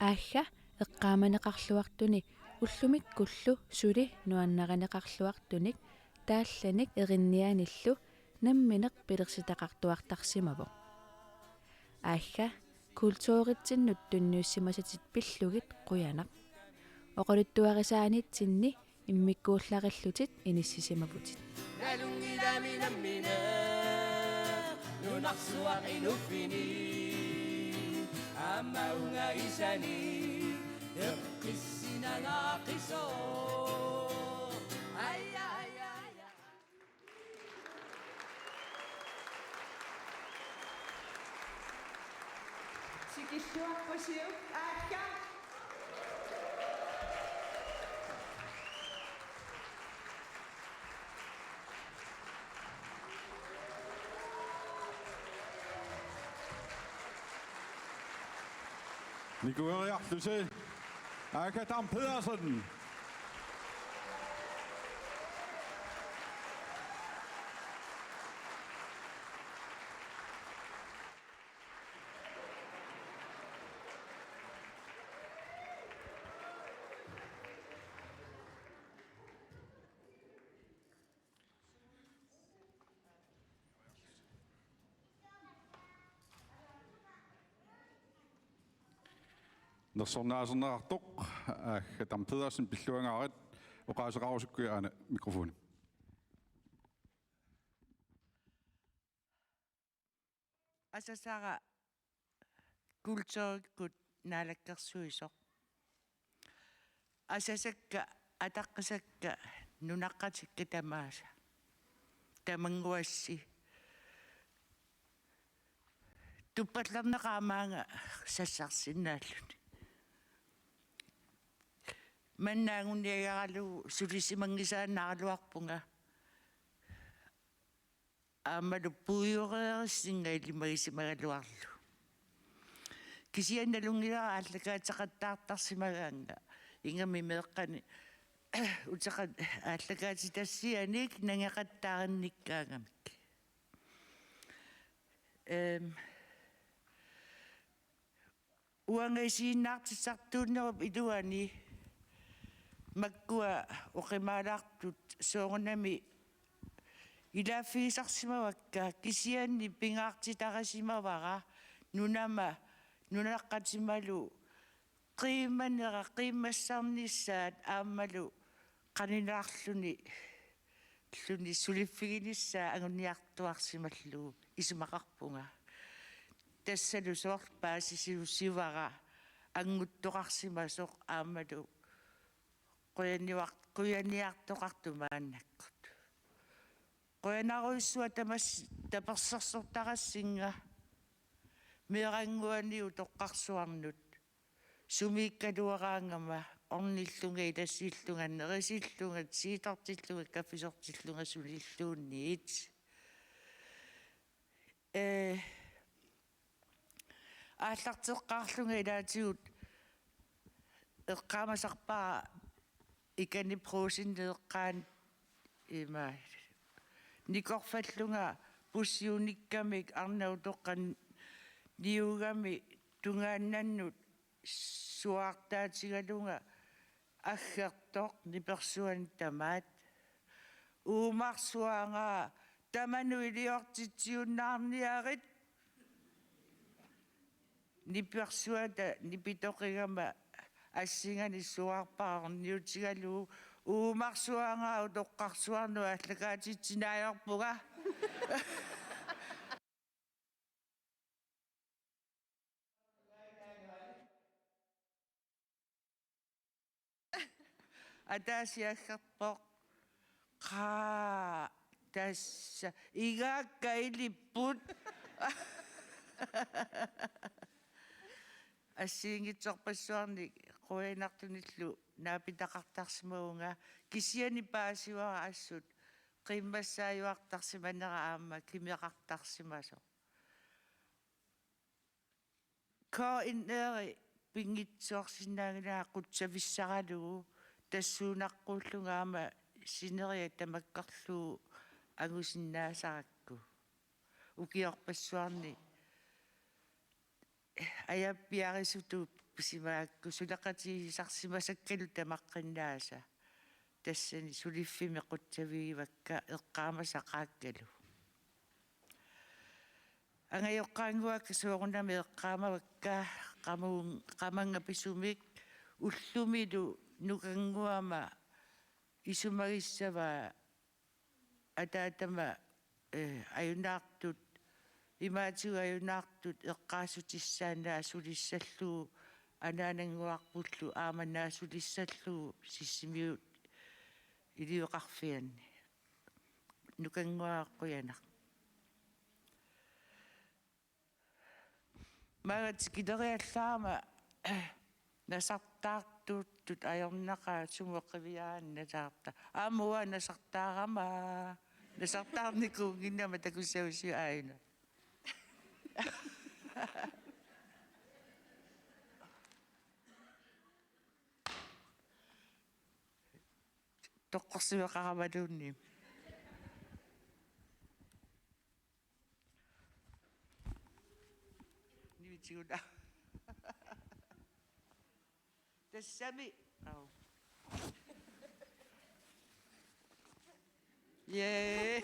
Aagga eqqaamaneqarluartuni ullumikkullu suli nuannarineqarluartunik taallanik erinnianillu nammineq pilersitaqartuartarsimavoq. Aagga kulturitsinnut tunniussimasatit pillugit qujanaq. Oqaluttuarisaanitsinni immikkuullarillutit inissisimavutit. Nalunngilami nammineq nunarsuaq inuppini aamma ungaisani eqqissinanaaqisoq. Aja, aja, aja. Tikilluarpusiuk, aakka. Nikueriarlusi, Aakka Dam Pedersen. Nersornaaserneqartoq, Aagga Dam Pedersen, pilluangaarit, oqaaseqarusukkuit aana mikrofoni. Asasara kulturikkut naalakkersuisoq. Asasakka, ataqqisakka, nunaqqatikka tamaasa. Tamannguassi. Tuppallerneqaaq maanga sassarsinnaalluni. Manna anguniagaralugu sulisimanngisaannaraluarpunga. Aammalu puigoreerissinga ilimagisimagaluarlugu. Kisianni nalunngilara aallakaateqattaartarsimagaannga. Ingammik meeqqani uteqat aallakaatitassianik nangeqattaarinnikkaangamik. Ehm, Uanga isiginnaartitsisartuunnerup iluani makkua oqimaalaartut soorunami ilaaffigisarsimavakka, kisianni pingaartitarisimavara nunama, nunaqqatimalu qiimanera qiimmassarnissaat aammalu qaninaarluni, -luni suliffiginissaa anguniartuarsimallugu isumaqarpunga. Tassalu soorlu paasisiusivara anguttoqarsimasoq aammalu qujaniuar-, qujaniartoqartoq maannakkut. Qujanarujussuaq tamas-, tapersersortarassinga meerannguani utoqqarsuarnut. Sumiikkaluaraangama ornillunga, ilasillunga, nerisillunga, tiitortillunga, kaffisortillunga sunilluunniit. Ee, aallarteqqaarlunga ilaatigut eqqaamasarpara ikani Brugsenip eqqaani ima nikorfallunga pussiunikkamik arnat utoqqaat niugami tungaannannut suaartaatigalunga aggertoq nipersuani tamaat. Uumarsuaanga Tamanut iliortitsiunnaarniarit. Nipersuata nipitoqigama assinganik suaarpara orniutigalugu uumarsuaanga utoqqarsuarnut aallakaatitsinneq ajorpunga. Ataasiakkerpoq. Qaa, tassa igaakka ilipput. Assigiinngitsorpassuarnik qujanartunillu naapitaqartarsimavunga, kisianni paasivara assut qiimmassaajuartarsimanera aamma kimeqartarsimasoq. K N R-i pinngitsoorsinnaanngilanga qutsavissaralugu, tassuunaqquullunga aamma sineriak tamakkerlugu angusinnaasarakku. Ukiorpassuarni ajappiarisutut pisimagakku suleqatigisarsimasakkalu tamaqqinnaasa. Tassani suliffimmi qutsavigivakka eqqaamasaqaakkalu. Angajoqqaannguakka soorunami eqqaamavakka, qamuun-, qamannga pisumik ullumilu nukannguama isumagissavaa ataatama, eh, ajunaartut, imaatigut ajunaartut eqqaassutissaannut naasulissallugu, anaanannguarpullu aamma naasulissallugu Sisimiut ilioqarfianni. Nukannguaq qujanaq. Maanga tikileriallaarama nasartaartuuttut ajornaqaat, sumut qiviaraanni nasarta-. Aamma uanga nasartaarama. Nasartaarnikuunnginnama takussagussiuk aajuna. Toqqorsiveqaramaluunniit. Nivitiguna. Tassami. Au. Jee.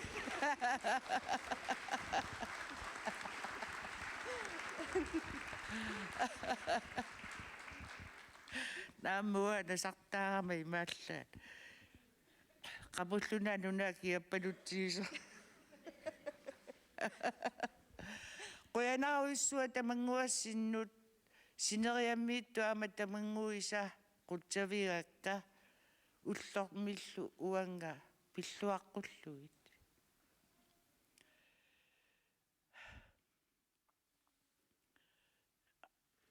Naamik, uanga nasartaarama imaallaat. Qapullunga nuna kiappalutsiisoq. Qujanarujussuaq tamannguassinnut, sineriammiittut aamma tamannguisa qutsavigakka, ullormillu uannga pilluaqqullugit.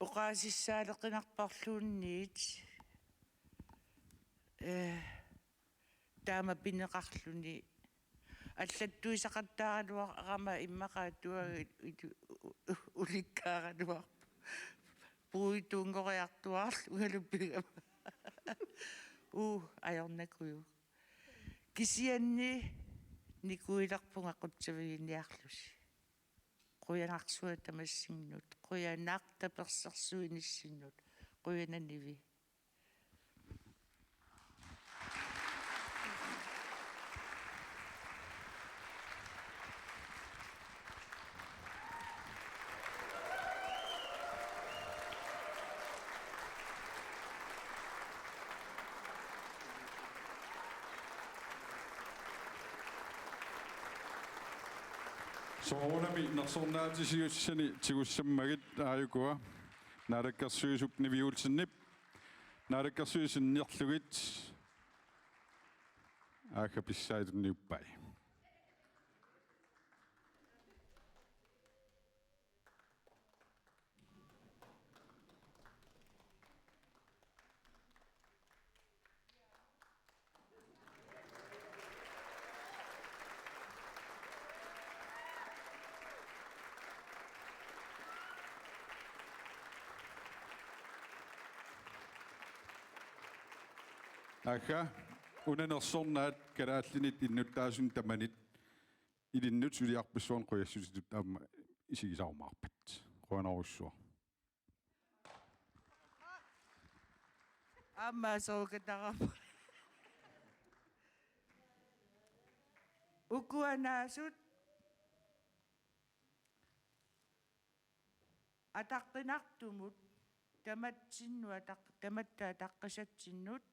Oqaasissaaleqinarporluunniit, eh, taama pineqarluni allattuisaqattaaraluarama immaqa atuagaq ilu-, u-, u-, ulikkaaraluarpoq. Puuituunngoriartuaarlungalu pigama. Uu, ajornakujuk. Kisianni nikuilerpunga qutsaviginiarlusi. Qujanarsuaq tamassinnut, qujanaq tapersersuinissinnut, qujanarsuaq. Soorunami nersornaatisiussani tigussammagit aajukua, Naalakkersuisup Nivi Olsenip, Naalakkersuisut sinnilerlugit, aagga pissaatunniuppai. Aagga, una nersornaat kalaallinit innuttaasunik tamanit ilinnut suliarpassuarnik qujassutitut aamma isigisarumaarpat. Qujanarujussuaq. Aamma aserortagarput. Uku anaasut ataqqinartumut tamatsinnut ataq-, tamatta ataqqisatsinnut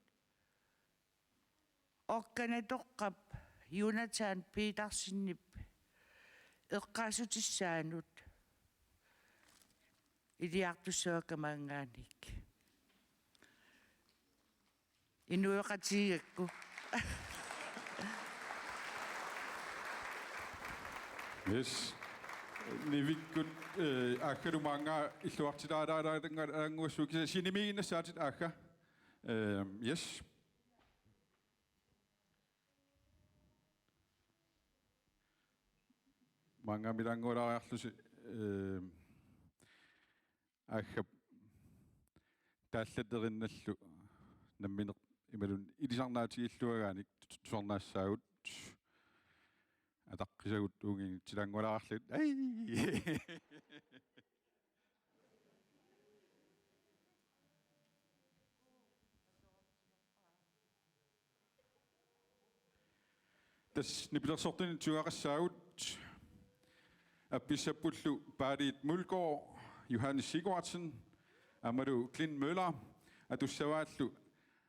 orkanatoqqap Jonathan Petersenip eqqaassutissaanut iliartussavakka maanngaanniit. Inuiaqatigiigakku. Yes. Nivikkut, eh, Aaggalu maannga illuartilaalaalaannguassuugut, kisianni sinimiiginnassaatit Aagga. Eh, yes. Maanngaanniit ilaanngualaariarlusi, eh, Aaggap taallatterinnallu nammineq imaluunniit ilisarnaatigilluagaanik tu-, tu-, tusarnaassaagut, ataqqisagut uunginngitsilaanngualaarlugit. Ai! Tassa nipilersortunik tiguqassaagut, appissappullu Paaliit Mulgaard, Johannes Sigurdsen, aammalu Clint Møller, atussavaallu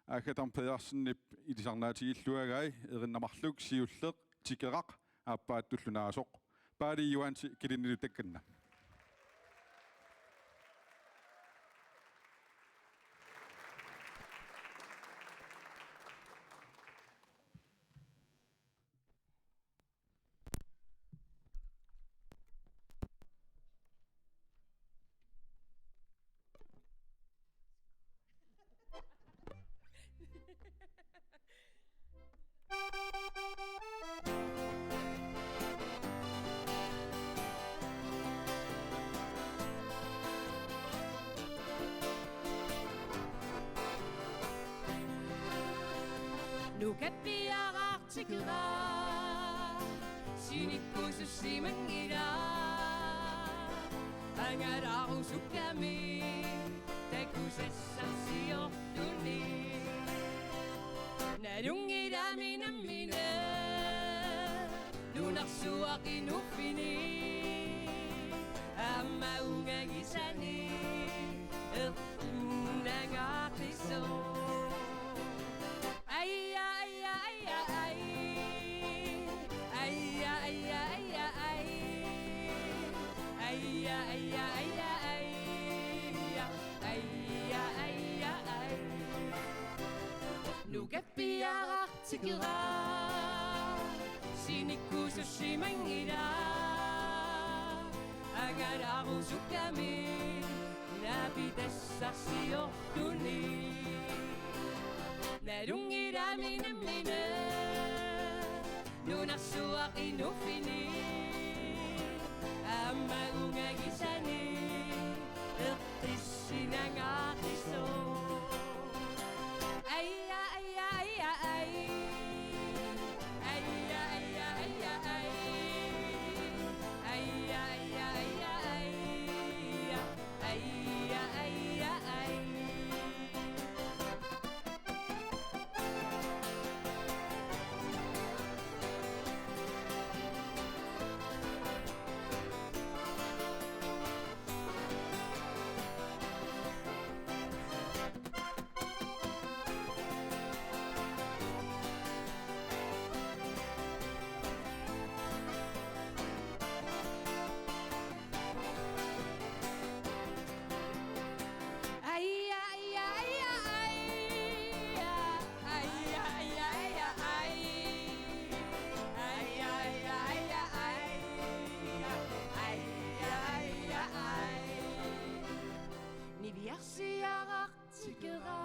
Aagga Dam Pedersenip ilisarnaatigilluagai, erinna marluk, siulleq, tikeraq, aappaattullu naasoq. Paali Johansi kilinnilutakkanna. Nukappiaraq tikera, sinikkusussimanngilaq, angalarusukkami takusassarsiorluni. Nalunngilami nammineq nunarsuaq inuuffini, aamma ungagisani eqqissinnangaaqisoq. Aja, aja, aja, aj. Aja, aja, aja, aj. Aja, aja, aja, aj. Aja, aja, aj. Nukappiaraq tikera, sinikkusussimanngilaq, angalarusukkami naapitassarsiorluni. Nalunngilami nammineq nunarsuaq inuuffini, aamma ungagisani eqqissinnangaaqisoq. Aja, aja, aja, aj. Aja, aja, aja, aj. Aja, aja, aja, aj. Aja, aja, aj. Aja, aja, aja, aja. Aja, aja, aja, aj. Aja, aja, aja, aj. Aja, aja, aj. Niviarsiaraq tikera,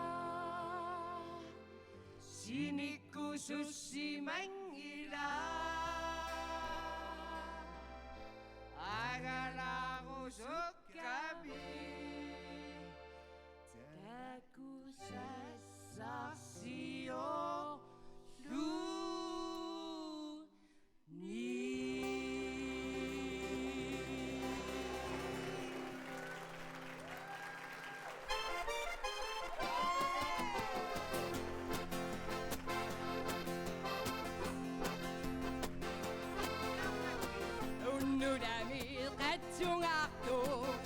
sinikkusussimanngilaq, angalarusukkami takusassarsiorluni. Unnulami qatsungartoq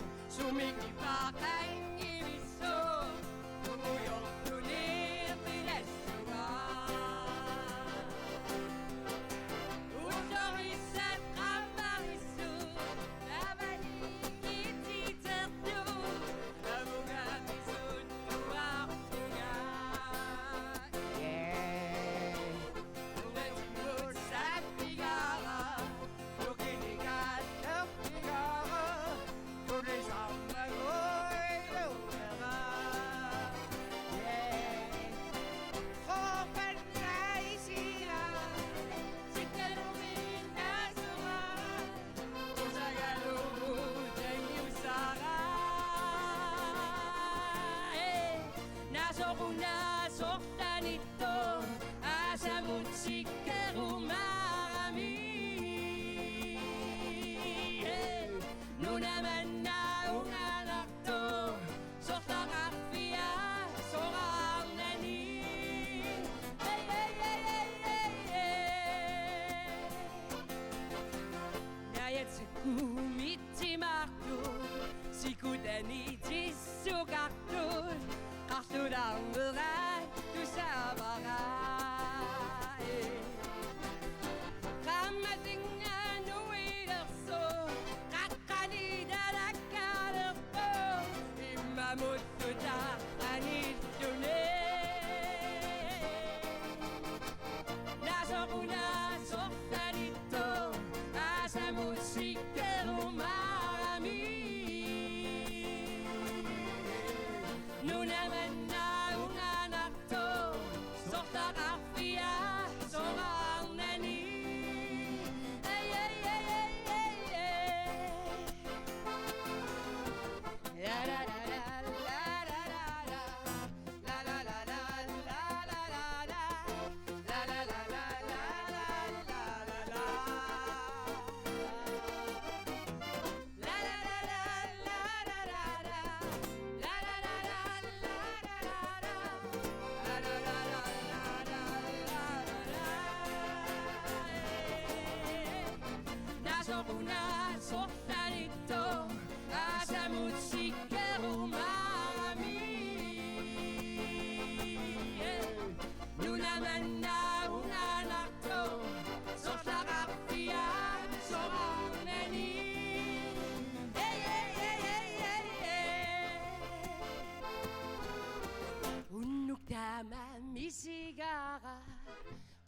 Mamisigara,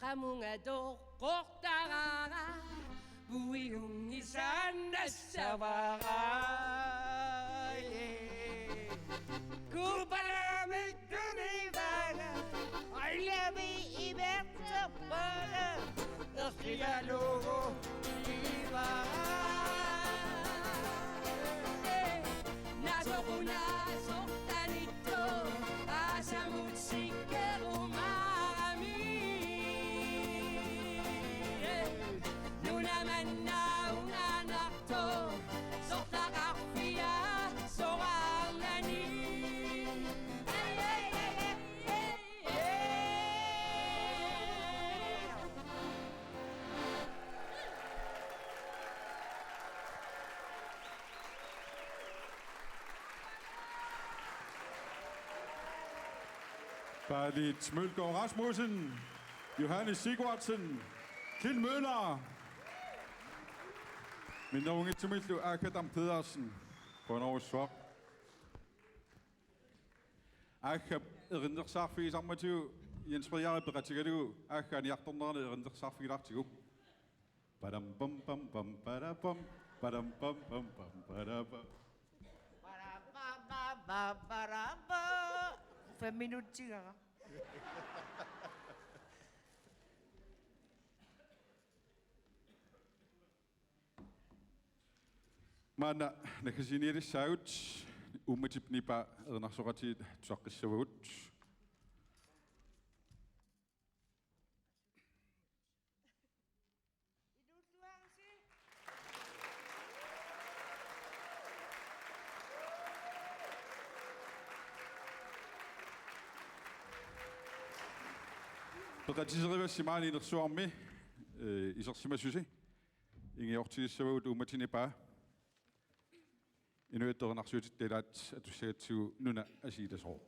qamunga toqqortarara, puiunngisaannassavara. Kupalamik tunivara, ailami imerterpara, erkigalugu ivara. Nasoqunaasortanittoq aasamut sikkerumaarami. Nuna manna unganartoq sortaqarfia soraarnani. Ai, ai, ai, ai, ai. Palit Mølgaard Rasmussen, Johannes Sigurdsen, Kim Møller. Minnerunngitsumillu Aakka Dam Pedersen, qujanarsuaq. Aakka erinnersaarfigisarmatigu Jens Frederik peqatigalugu Aakka aniartornerani erinnersaarfigilaartigu. Padam pam pam pam padapam, padam pam pam pam padapam. Fem minutsigara. Maanna naggasiinialissaagut, uummatip nipaa erinarsoqatigiit tusaqqissavagut. Peqatiserivassi maani inersuarmi, eh, isersimasusi. Ingiortigissavagut uummatip nipaa. Inuit erinarsuutitta ilaat atussagatsigu nuna assigiilasooq.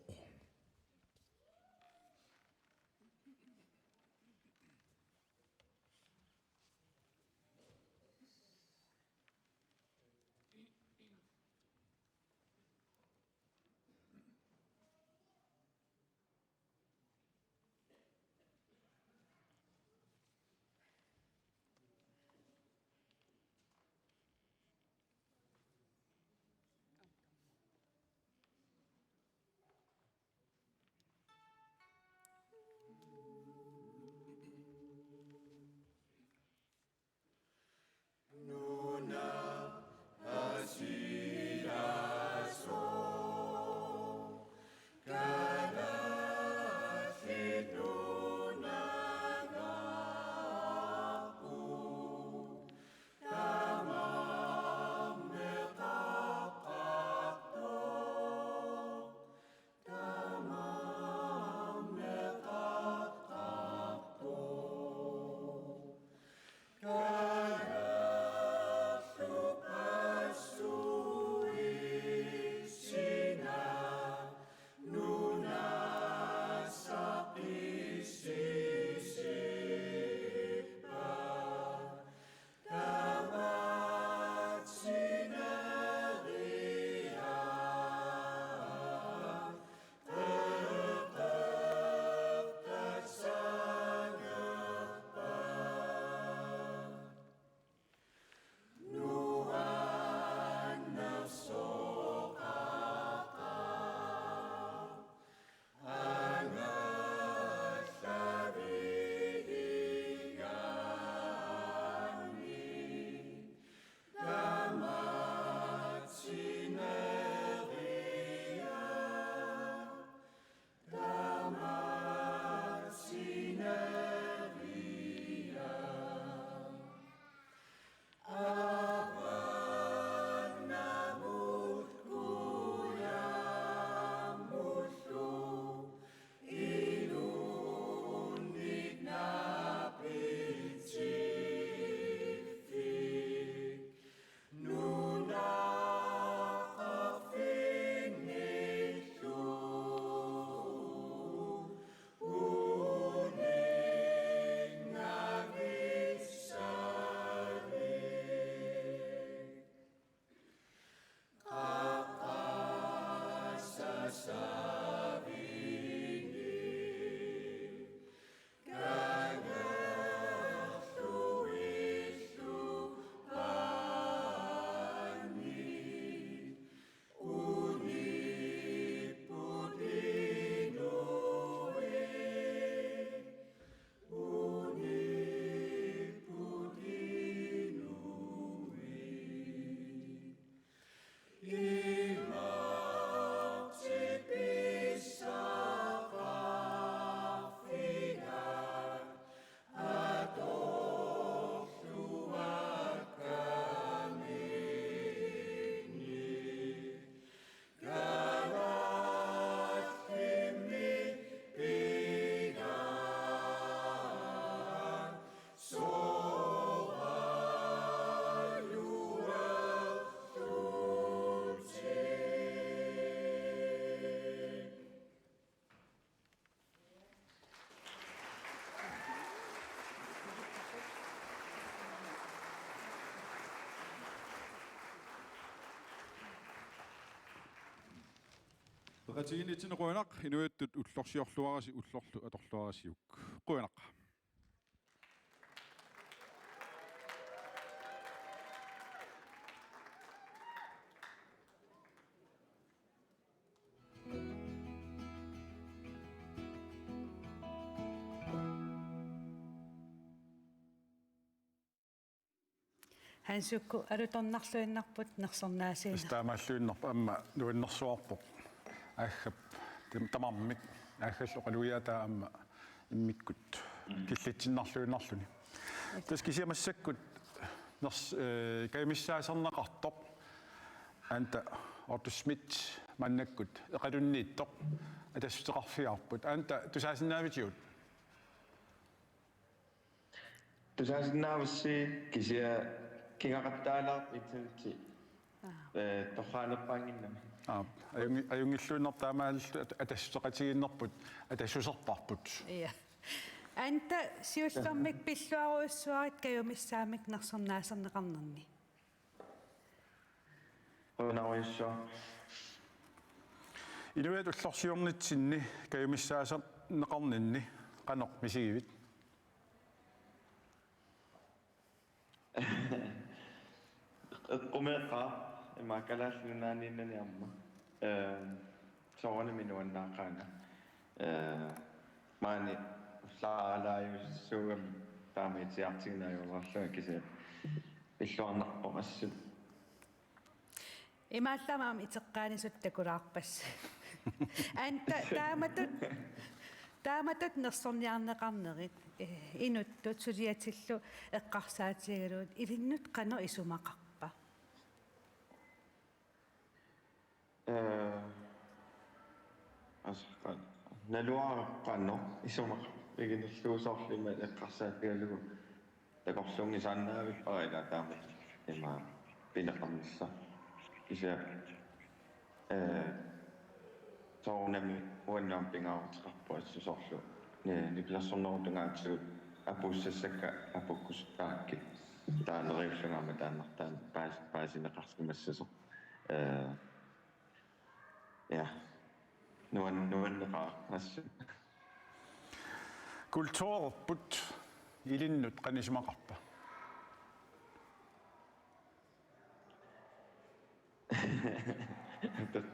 Atiginnitsinni qujanaq, inuiattut ullorsiorluarisi ullorlu atorluarisiuk. Qujanaq. Hansukkut alutornarluinnarput nersornaasiineq. Tassa taamaalluinnarpoq, aamma nuannersuarpoq. Aaggap tam-, tamarmik. Aaggallu oqalugiaataa aamma immikkut killitsinnarluinnarluni. Tassa kisianni massakkut ners-, eh, kajumissaasarneqartoq Anda Otto Schmidt maannakkut eqalunniittoq atassuteqarfigaarput. Anda, tusaasinnaavitigit? Tusaasinnaavusi, kisianni kingaqattaalaarpoq internetsi. Aa. Eh, torraanerpaannginnami. Aa, ajungi-, ajunngilluinnarpoq taamaalillutik at-, atassuteqatigiinnerput, atassuserparput. Ja. Anda, siullermik pilluarujussuarit kajumissaamik nersornaaserneqarnerni. Qujanarujussuaq. Inuiattut ullorsiornitsinni kajumissaasarneqarninni qanoq misigivit? Eqqumeeqqaaq, ima Kalaallit Nunaanniinnani aamma. Ehm, soorunami nuannaaqaanga. Ehm, maani ullaaralaajussuugami taama itsiartiginaajuarlunga, kisianni pilluarnarpoq assut. Imaallaat aamma iteqqaanisut takulaarpassi. Anda, taamatut, taamatut nersorniarneqarnerit, eh, inuttut suliatillu eqqarsaatigalugit ilinnut qanoq isumaqarpa? Eh, asqa, naluara qanoq isumaqarpa, iginerlugu soorlu ima eqqarsaatigalugu takorluunngisaannavippara, ila taama ima pineqarnissaq. Kisianni, eh, soorunami uannut aamma pingaaruteqarpoq assut soorlu ni-, nipilersornerup tungaatigut apuussassakka apukkusuttarakkit, taava neriullunga aamma taannartaa paas-, paasineqarsimassasoq. Eh, ja. Nuan-, nuanneqaaq assut. Kulturerput ilinnut qanoq isumaqarpa? Apeq-,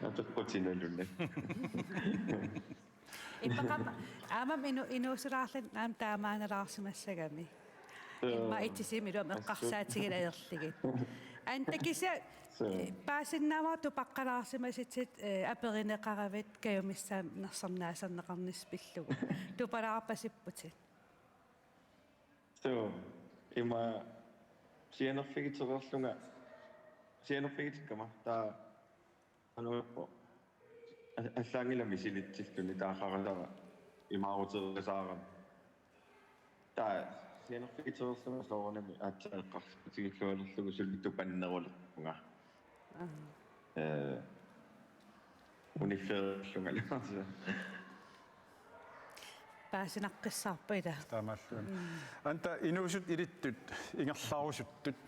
apeqqutinaluni. Ippaqama, aamma inu-, inuusulaarluni aamma taamaannalaarsimassagami. Joo. Immaqa itisiimilu aamma eqqarsaatigilaarlugit. Anda, kisianni, joo, paasinnaavara tupaqqalaarsimasutsit, eh, aperineqaravit kajumissaamik nersornaaserneqarnissat pillugu. Tupalaarpasipputit? Suu, ima sianerfigitereerlunga, sianerfigitikkama, taava anuippo. A-, allaanngilaq misilitsilluni, taava qarasaara imaarutereersaarami. Taava sianerfigitereerlunga soorunami aatsaat eqqarsaatigigaluarlugu suli tupannerulerpunga. Aa. Eh, uniffeerlungalu. Paasinaqqissaarpoq ila. Taamaallugu. Mm. Anda, inuusuttut ilittut ingerlarusuttut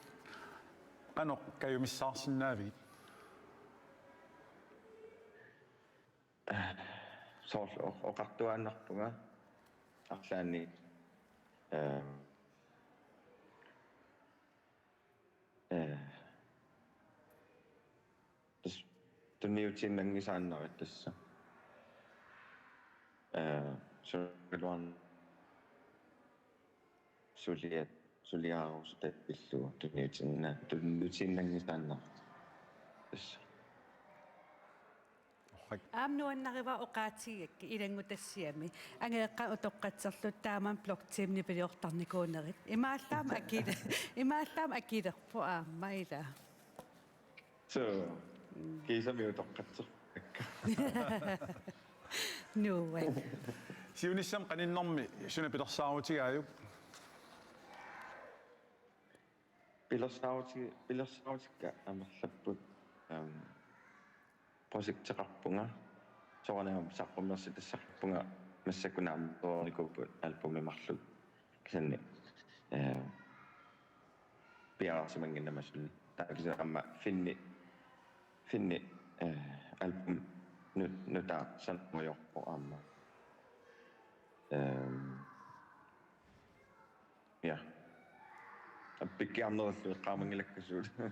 qanoq kajumissaarsinnaavigit? Soorlu o-, oqartuaannarpunga arlaanni, ehm, eh, tassa tunniutiinnanngisaannarit tassa. Eh, suliluan-, suliat-, suliarusutat pillugu tunniutiinna-, tunniutiinnanngisaannarit tassa. Aamma nuannarivara oqaatigigakkit ilanngutassiami. Angajoqqaat utoqqatserlutik taama block team nipiliortarnikuunerit. Imaallaat aamma akile-, imaallaat aamma akilerpoq aamma ila. Suu, kiisami utoqqatserpakka. Nuann'. Siunissami qaninnermi suna pilersaarutigaajuk? Pilersaaruti-, pilersaarutikka amerlapput, ehm, projekteqarpunga. Soorunami saqqummersitassaqarpunga massakkut naammattoornikuupput albumit marluk. Kisianni, eh, piareersimannginnama suli. Taava kisianni aamma Finni, Finni, eh, album Nut-, nutaaq sanarujorpoq aamma. Ehm, ja. Appikkiarnerullu eqqaamanngilakka suut. Aa.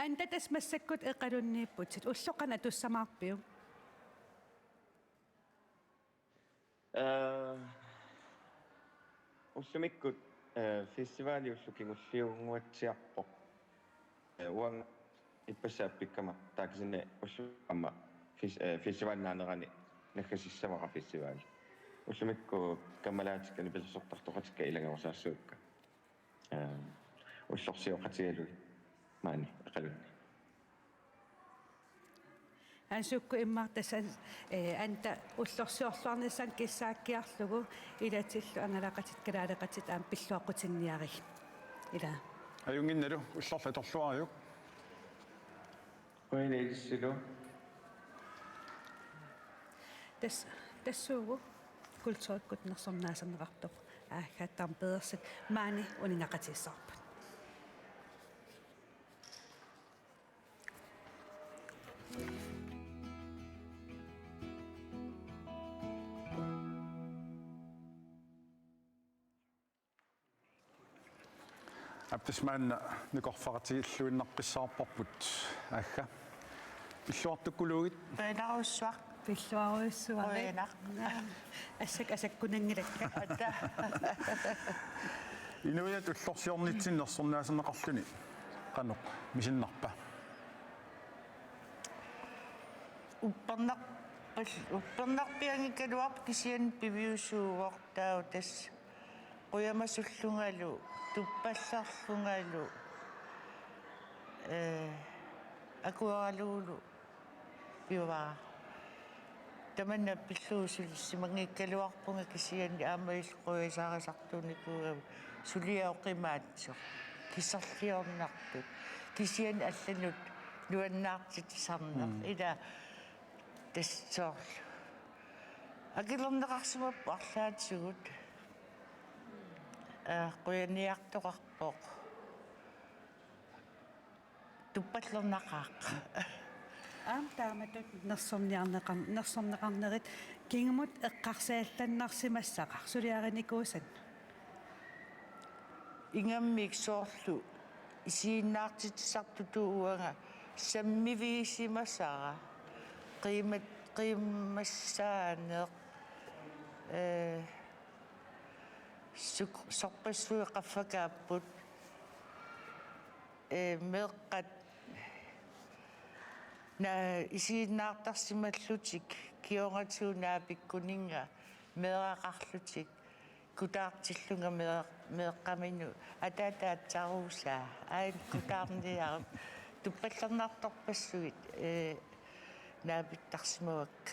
Anda, tassa massakkut Eqalunniipputit. Ulloq qanoq atussamaarpiuk? Eh, ullumikkut, eh, festivali ulloq kingulliunnguatsiarpoq. Eh, uanga ippassaq appikkama taakisine ulloq aamma fes-, eh, festivalip naanerani naggasissavara festival. Ullumikkut kammalaatikka nipilersortartoqatikka ilagerusaassuakka. Eh, ullorsioqatigalugit maani Eqalunni. Aa, sukkut immaqa tassa, eh, Anda ullorsiorluarnissamut kissaakkiarlugu ilatillu angalaqatit kalaaleqatit aamma pilluaqqutinniarigit. Ila. Ajunnginnalu, ullorlu atorluariuk. Qujanaq ilissilu. Tas-, tassuugu kulturikkut nersornaaserneqartoq Aagga Dam Pedersen maani uningaqatigissavarput. Aap, tassa maanna nikorfaqatigilluinnaqqissaarparput, Aagga. Pilluartukkuluugit. Qujanarsuaq. Pilluarujussuaq. Qujanaq. Naa. Assakka asakkunanngilakka. Ataa. Inuiaat ullorsiornitsinni nersornaaserneqarluni qanoq misinnarpa? Uppernar-, uppernarpianngikkaluarpoq, kisianni piviusuuvoq taava tassa qujamasullungalu, tuppallerlungalu, eh, akueralugulu pivara. Tamanna pillugu sulissimanngikkaluarpunga, kisianni aamma illit qujasarisartuunikuugavit, suliaq oqimaatsoq, kiserliornartut, kisianni allanut nuannaartitsisarneq. Mm. Ila tassa soorlu akilerneqarsimapput arlaatigut. Aa, qujaniartoqarpoq. Tuppallernaqaaq. Aamma taamatut nersorniarneqar-, nersorneqarnerit kingumut eqqarsaallannarsimassaqaaq suliarinikuusannut. Ingammik soorlu isiginnaartitsisartutut uanga sammivigisimasara. Qiimat-, qiimmassaaneq, eh, suk-, sorpassuit qaffakaapput, eh, meeqqat na-, isiginnaartarsimallutik kingornatigut naapikkuninnga meeraqarlutik kutaartillunga mee-, meeqqaminut ataataatsaruusaa. Ain kutaarniarup tuppallernartorpassuit, eh, naapittarsimavakka.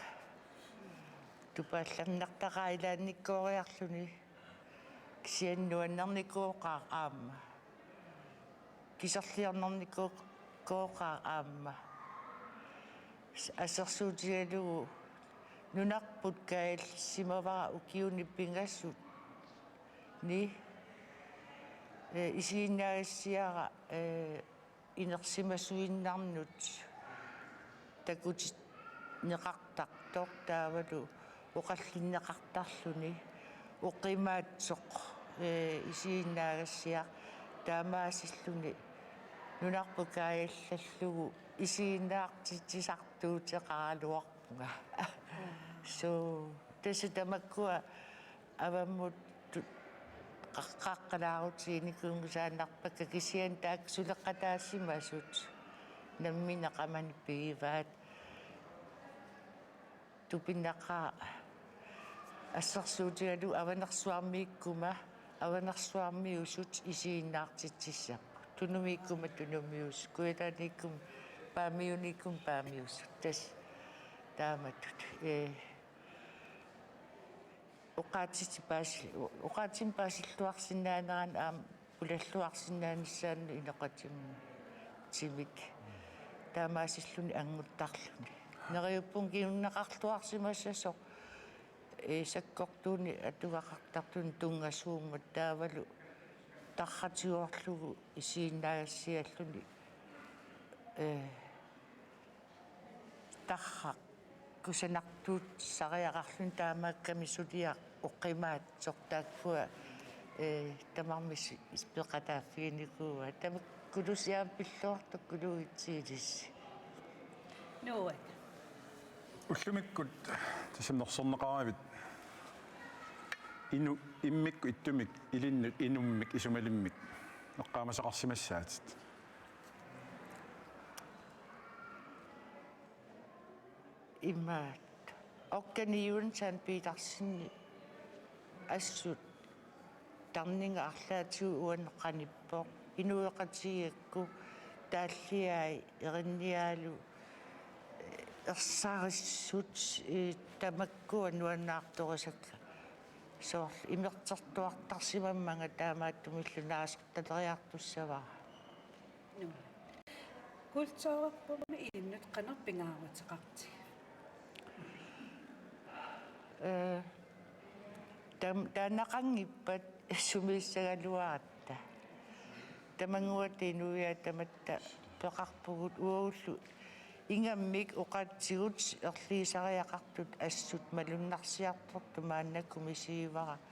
Tuppallernartaqaaq ilaannikkooriarluni. Kisianni nuannernikuuqaaq aamma. Kiserliornernikuuqaaq aamma. S-, assersuutigalugu nunarput kaajallassimavara ukiuni pingasuni, eh, isiginnaagassiara, eh, inersimasuinnarnut takutinneqartartoq taavalu oqallinneqartarluni oqimaatsoq, eh, isiginnaagassiaq taamaasilluni nunarput kaajallallugu isiginnaartitsisartuuteqaraluarpunga. Suu, tassa tamakkua avammut tu-, qa-, qaqqalaarutiginikuunngisaannarpakka, kisianni taakku suleqataasimasut nammineq qamani pigivaat. Tupinnaqaaq assersuutigalugu Avanersuarmiikkuma Avanersuarmiusut isiginnaartitsissapput. Tunumiikkuma Tunumiusut, Kujataaniikkuma Paamiuniikkuma Paamiusut. Tassa taamatut. Ee, oqaatsit paasi-, oqaatsimik paasilluarsinnaanerannut aamma pulalluarsinnaanissaannut inoqatimik. Taamaasilluni annguttarluni. Neriuppunga kinguneqarluarsimassasoq, ee, sakkortuunik atugaqartartunik tunngasuummat taavalu tarratigoorlugu isiginnaagassialluni, ee, tarraq kusanartuussariaqarluni taamaakkami suliaq oqimaatsoq taakkua, eh, tamarmik peqataaffiginikuuaat. Tamakkulusiaq pilluartukkuluugitsiilissi. Nuuat. Ullumikkut tassami nersorneqaravit inu-, immikkut ittumik ilinnut inummik isumalimmik eqqaamasaqarsimassaatit. Imaat. Okkaniun Sand Petersen assut tarninga arlaatigut uannut qanippoq. Inuiaqatigiikkut taalliai erinniaalu ersarissut, eh, tamakkua nuannaartorisakka. Soorlu imertertuartarsimammanga taamaattumillu naasortaleriartussavara. Kulturerpummi ilinnut qanoq pingaaruteqartigiva? Eh, tam-, taannaqanngippat sumiissagaluaratta. Tamannguatta inuiaat tamatta peqarpugut uagullu ingammik oqaatsigut erligisariaqartut assut malunnarsiartortut maannakkut misigivarput.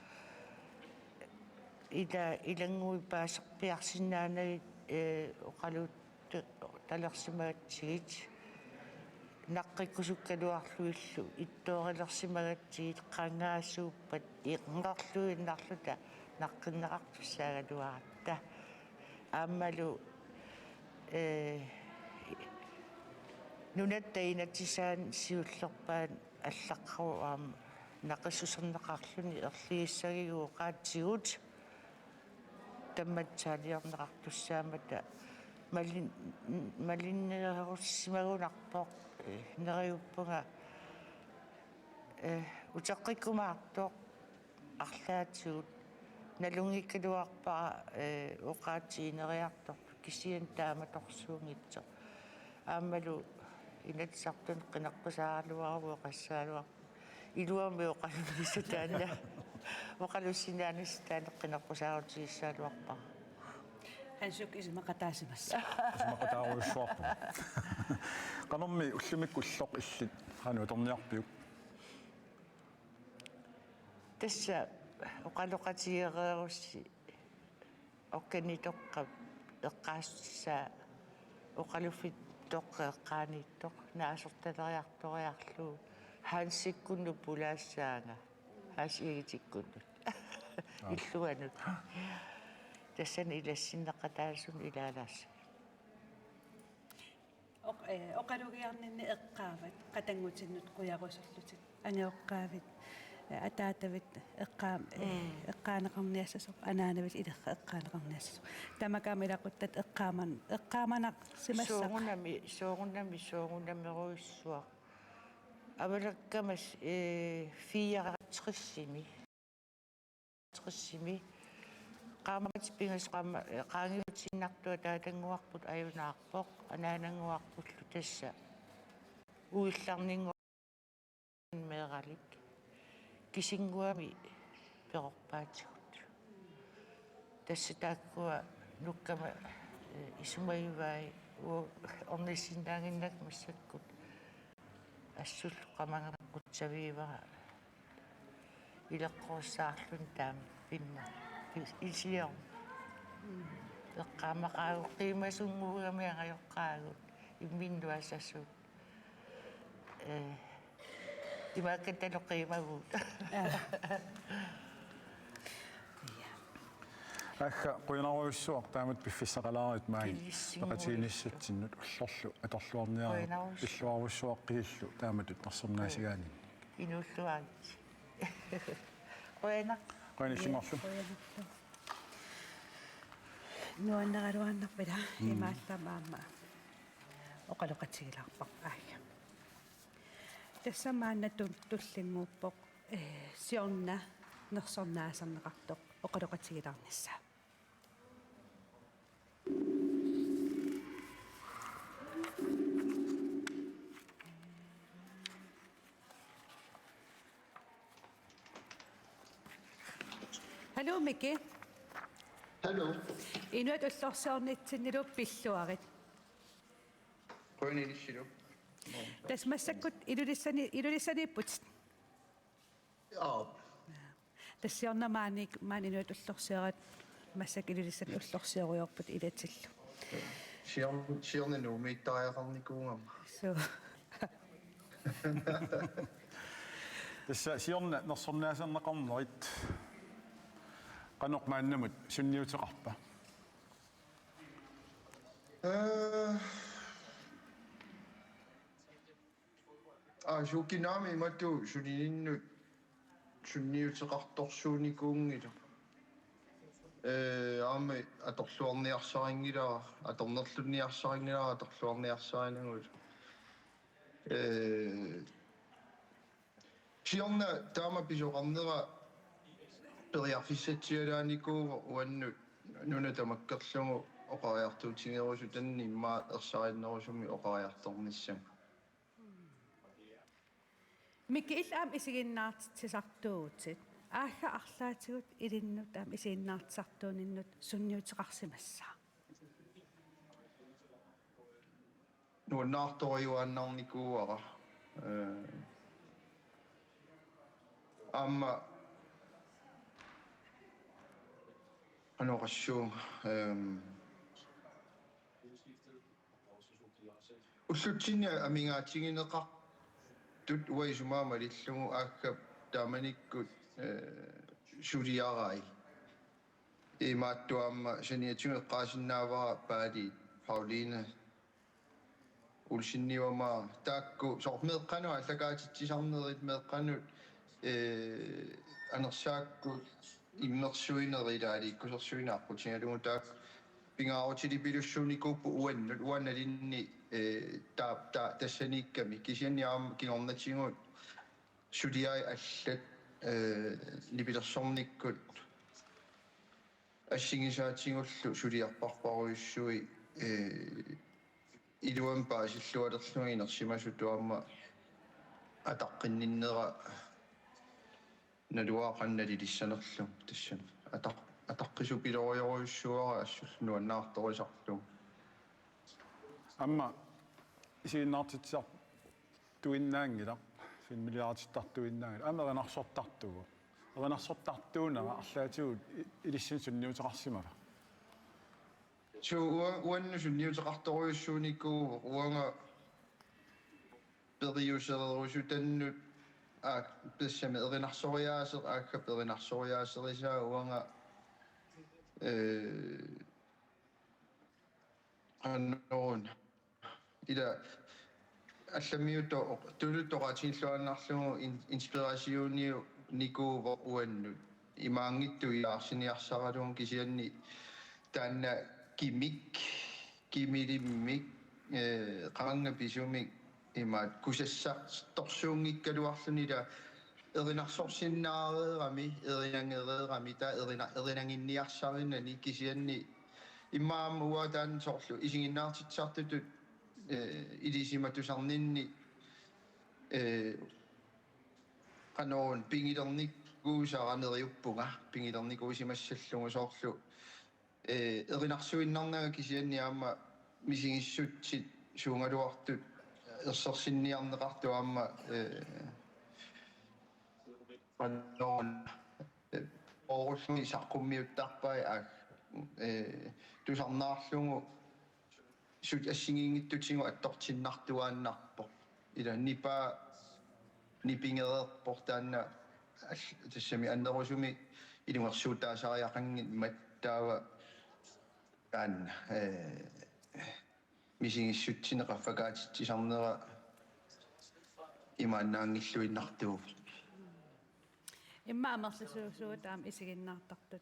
Ila-, ilannguit paaserpiarsinnaanagit, eh, oqaluuttalersimagatsigit, naqqikkusukkaluarlugillu ittoorilersimagatsigit, qangaasuuppat ingerluinnarluta naqqinneqartussaagaluaratta. Aammalu, eh, nunatta inatsisaani siullerpaani allaqqavoq aamma naqissuserneqarluni erligissagigut oqaatsigut tammatsaaliorneqartussaammata malin-, malinneerussimagunarpoq, eh, neriuppunga, eh, uteqqikkumaartoq arlaatigut nalunngikkaluarpara, eh, oqaatsit ineriartortut kisianni taamatorsuunngitsoq. Aammalu Inatsisartuni qineqqusaaraluaruit oqassaagaluarput. Iluamik oqalunnissaq taanna. Oqalussinnaanissaq taanna qineqqusaarutigissaagaluarpara. Hansuk isumaqataasimassaq. Isumaqataarujussuarpoq. Qanormi ullumikkut ulloq illit qanoq atorniarpiuk? Tassa oqaloqatigeereerussi okkanitoqqap eqqaassutissaa oqaluffittoqqap eqqaaniittoq naasortaleriartoriarlugu Hansikkunnut pulaassaanga, Hans Egetikkunnut. Aa. Illuanut. Tassani ilassinneqataasunut ilaalaassaanga. Oq-, eh, oqalugiarninni eqqaavat qatanngutinnut qujarusullutit. Angajoqqaavit, eh, ataatavit eqqaa-, eh, mm, eqqaaneqarniassasoq, anaanavit ilerra eqqaaneqarniassasoq. Tamakku aamma ilaquttatit eqqaaman-, eqqaamanarsimassaq. Soorunami, soorunami, soorunamiorujussuaq. Avalakkamas, eh, fireogtresimi. Tresimi. Qaammatit pingasut qaamma-, qaangiutiinnartut ataatannguarput ajunaarpoq, anaanannguarpullu tassa uillarninnguaq meeralik. Kisinnguami perorpaatigut. Tassa taakkua nukkama, eh, isumagivai uagut ornissinnaaginnakku massakkut. Assullu qamangama qutsavigivara. Ileqqorissaarluni taama pinna. Pis-, isior. Eqqaamaqaagut qiimasunnguugami angajoqqaagut. Imminnut asasut. Eh, imaakkattalu qiimagut. Aa. Ja. Agga, qujanarujussuaq taamatut piffissaqalaarit maani. Kilissinguit. Peqatiginissatsinnut ullorlu atorluarniaruk. Qujanarujussuaq. Pilluarujussuaq qilillu taamatut nersornaasigaanni. Inuulluarit. Qujanaq. Qujanaq isumaqarlu. Qujanarlu. Nuannaraluarnarpara. Mm. Imaallaat aamma oqaloqatigilaarpara. Aja. Tassa maanna tu-, tullinnguuppoq, eh, siorna nersornaaserneqartoq oqaloqatigilaarnissaa. Hallo, Miki. Hallo. Inuit ullorsiornitsinnilu pilluarit. Qujanaq ilissilu. Tassa massakkut Ilulissani, Ilulissaniipputit. Aap. Tassa siorna maani, maani inuit ullorsioraat massakkut Ilulissat ullorsiorujoorput ilatillu. Siorn-, siorna Nuummiittariaqarnikuugama. Suu. Tassa siorna nersorniaaserneqarnerit qanoq maannamut sunniuteqarpa? Eh, aa, suukinaami imatut sulininnut sunniuteqartorsuunikuunngilaq. Eh, aamma atorluarniarsarinngilara, atornerlunniarsarinngilara, atorluarniarsarinagu. Eh, siorna taama pisoqarnera periarfissatsialaanikuuvoq uannut nuna tamakkerlugu oqariartuutigerusutannik immaqa ersarinnerusumik oqariartornissamut. Miki, illit aamma isiginnaartitsisartuuvutit. Aagga arlaatigut ilinnut aamma isiginnaartitsisartuuninnut sunniuteqarsimassaaq? Nuannaartorujuaannarnikuuara. Eh, aamma qanoq oqassuunga, ehm, ullutsinni amigaatigineqartut uanga isumaga malillugu Aaggap taamanikkut, eh, suliarai. Imaattuarama saniatigut eqqaasinnaavara Paali Pauline Olseniuama taakku soorlu meeqqanut aallakaatitsisarnerit meeqqanut, eh, anersaakkut immersuinerit ilaaliikkusersuineq aqqutigalugu taakku pingaarutilipilussuunikuupput uannut uannalinni, eh, taa-, taa-, tassaniikkami kisianni aamma kingornatigut suliai allat, eh, nipilersornikkut assigisaatigullu suliarparparujussui, eh, iluamik paasillualerlugit inersimasutut aamma ataqqinninnera naluara qanoq nalilissanerlugu tassani ataq-, ataqqisupilorujorujussuuara assullu nuannaartorisarlugu. Aamma isiginnaartitsisartuinnaanngilaq, filmiliaritittartuinnaanngilaq, aamma erinarsortartuuvoq. Erinarsortartuunera arlaatigut i-, ilissinnut sunniuteqarsimava? Suu, ua-, uannut sunniuteqartorujussuunikuuvoq uanga periusererusutannut, aa, tassami erinarsoriaaseq, Aaggap erinarsoriaaserisaa uanga, eh, qanoq una. Ila allamiuto-, tuluttut oqaatigilluinnarlugu in-, inspirationinikuuvoq uannut. Imaanngitsoq ilaarsiniarsaralugu kisianni taanna kimik, kimilimmik, eh, qaannga pisumik imaattoq kusassartorsuunngikkaluarluni ila erinarsorsinnaareerami, erinagereerami, taava erina-, erinaginniarsarinani kisianni immaqa aamma uanga taanna soorlu isiginnaartitsisartutut, eh, ilisimatusarninni, eh, qanoq una pigilernikuusara neriuppunga, pigilernikuusimassallugu soorlu, eh, erinarsuinnarnanga kisianni aamma misigissutsit suugaluartut ersersinniarneqartut aamma, eh, qanoq una, eh, oorulluni saqqummiuttarpai, aa, eh, tusarnaarlugu sut assigiinngitsutigut attortinnartuaannarpoq. Ila nipaa nipigereerpoq taanna all-, tassami annerusumik ilungersuutaasariaqanngimmat taava taanna, eh, misigissutsinik qaffakaatitsisarnera imaannaanngilluinnartuuvoq. Immaqa amerlasuut aamma isiginnaartartut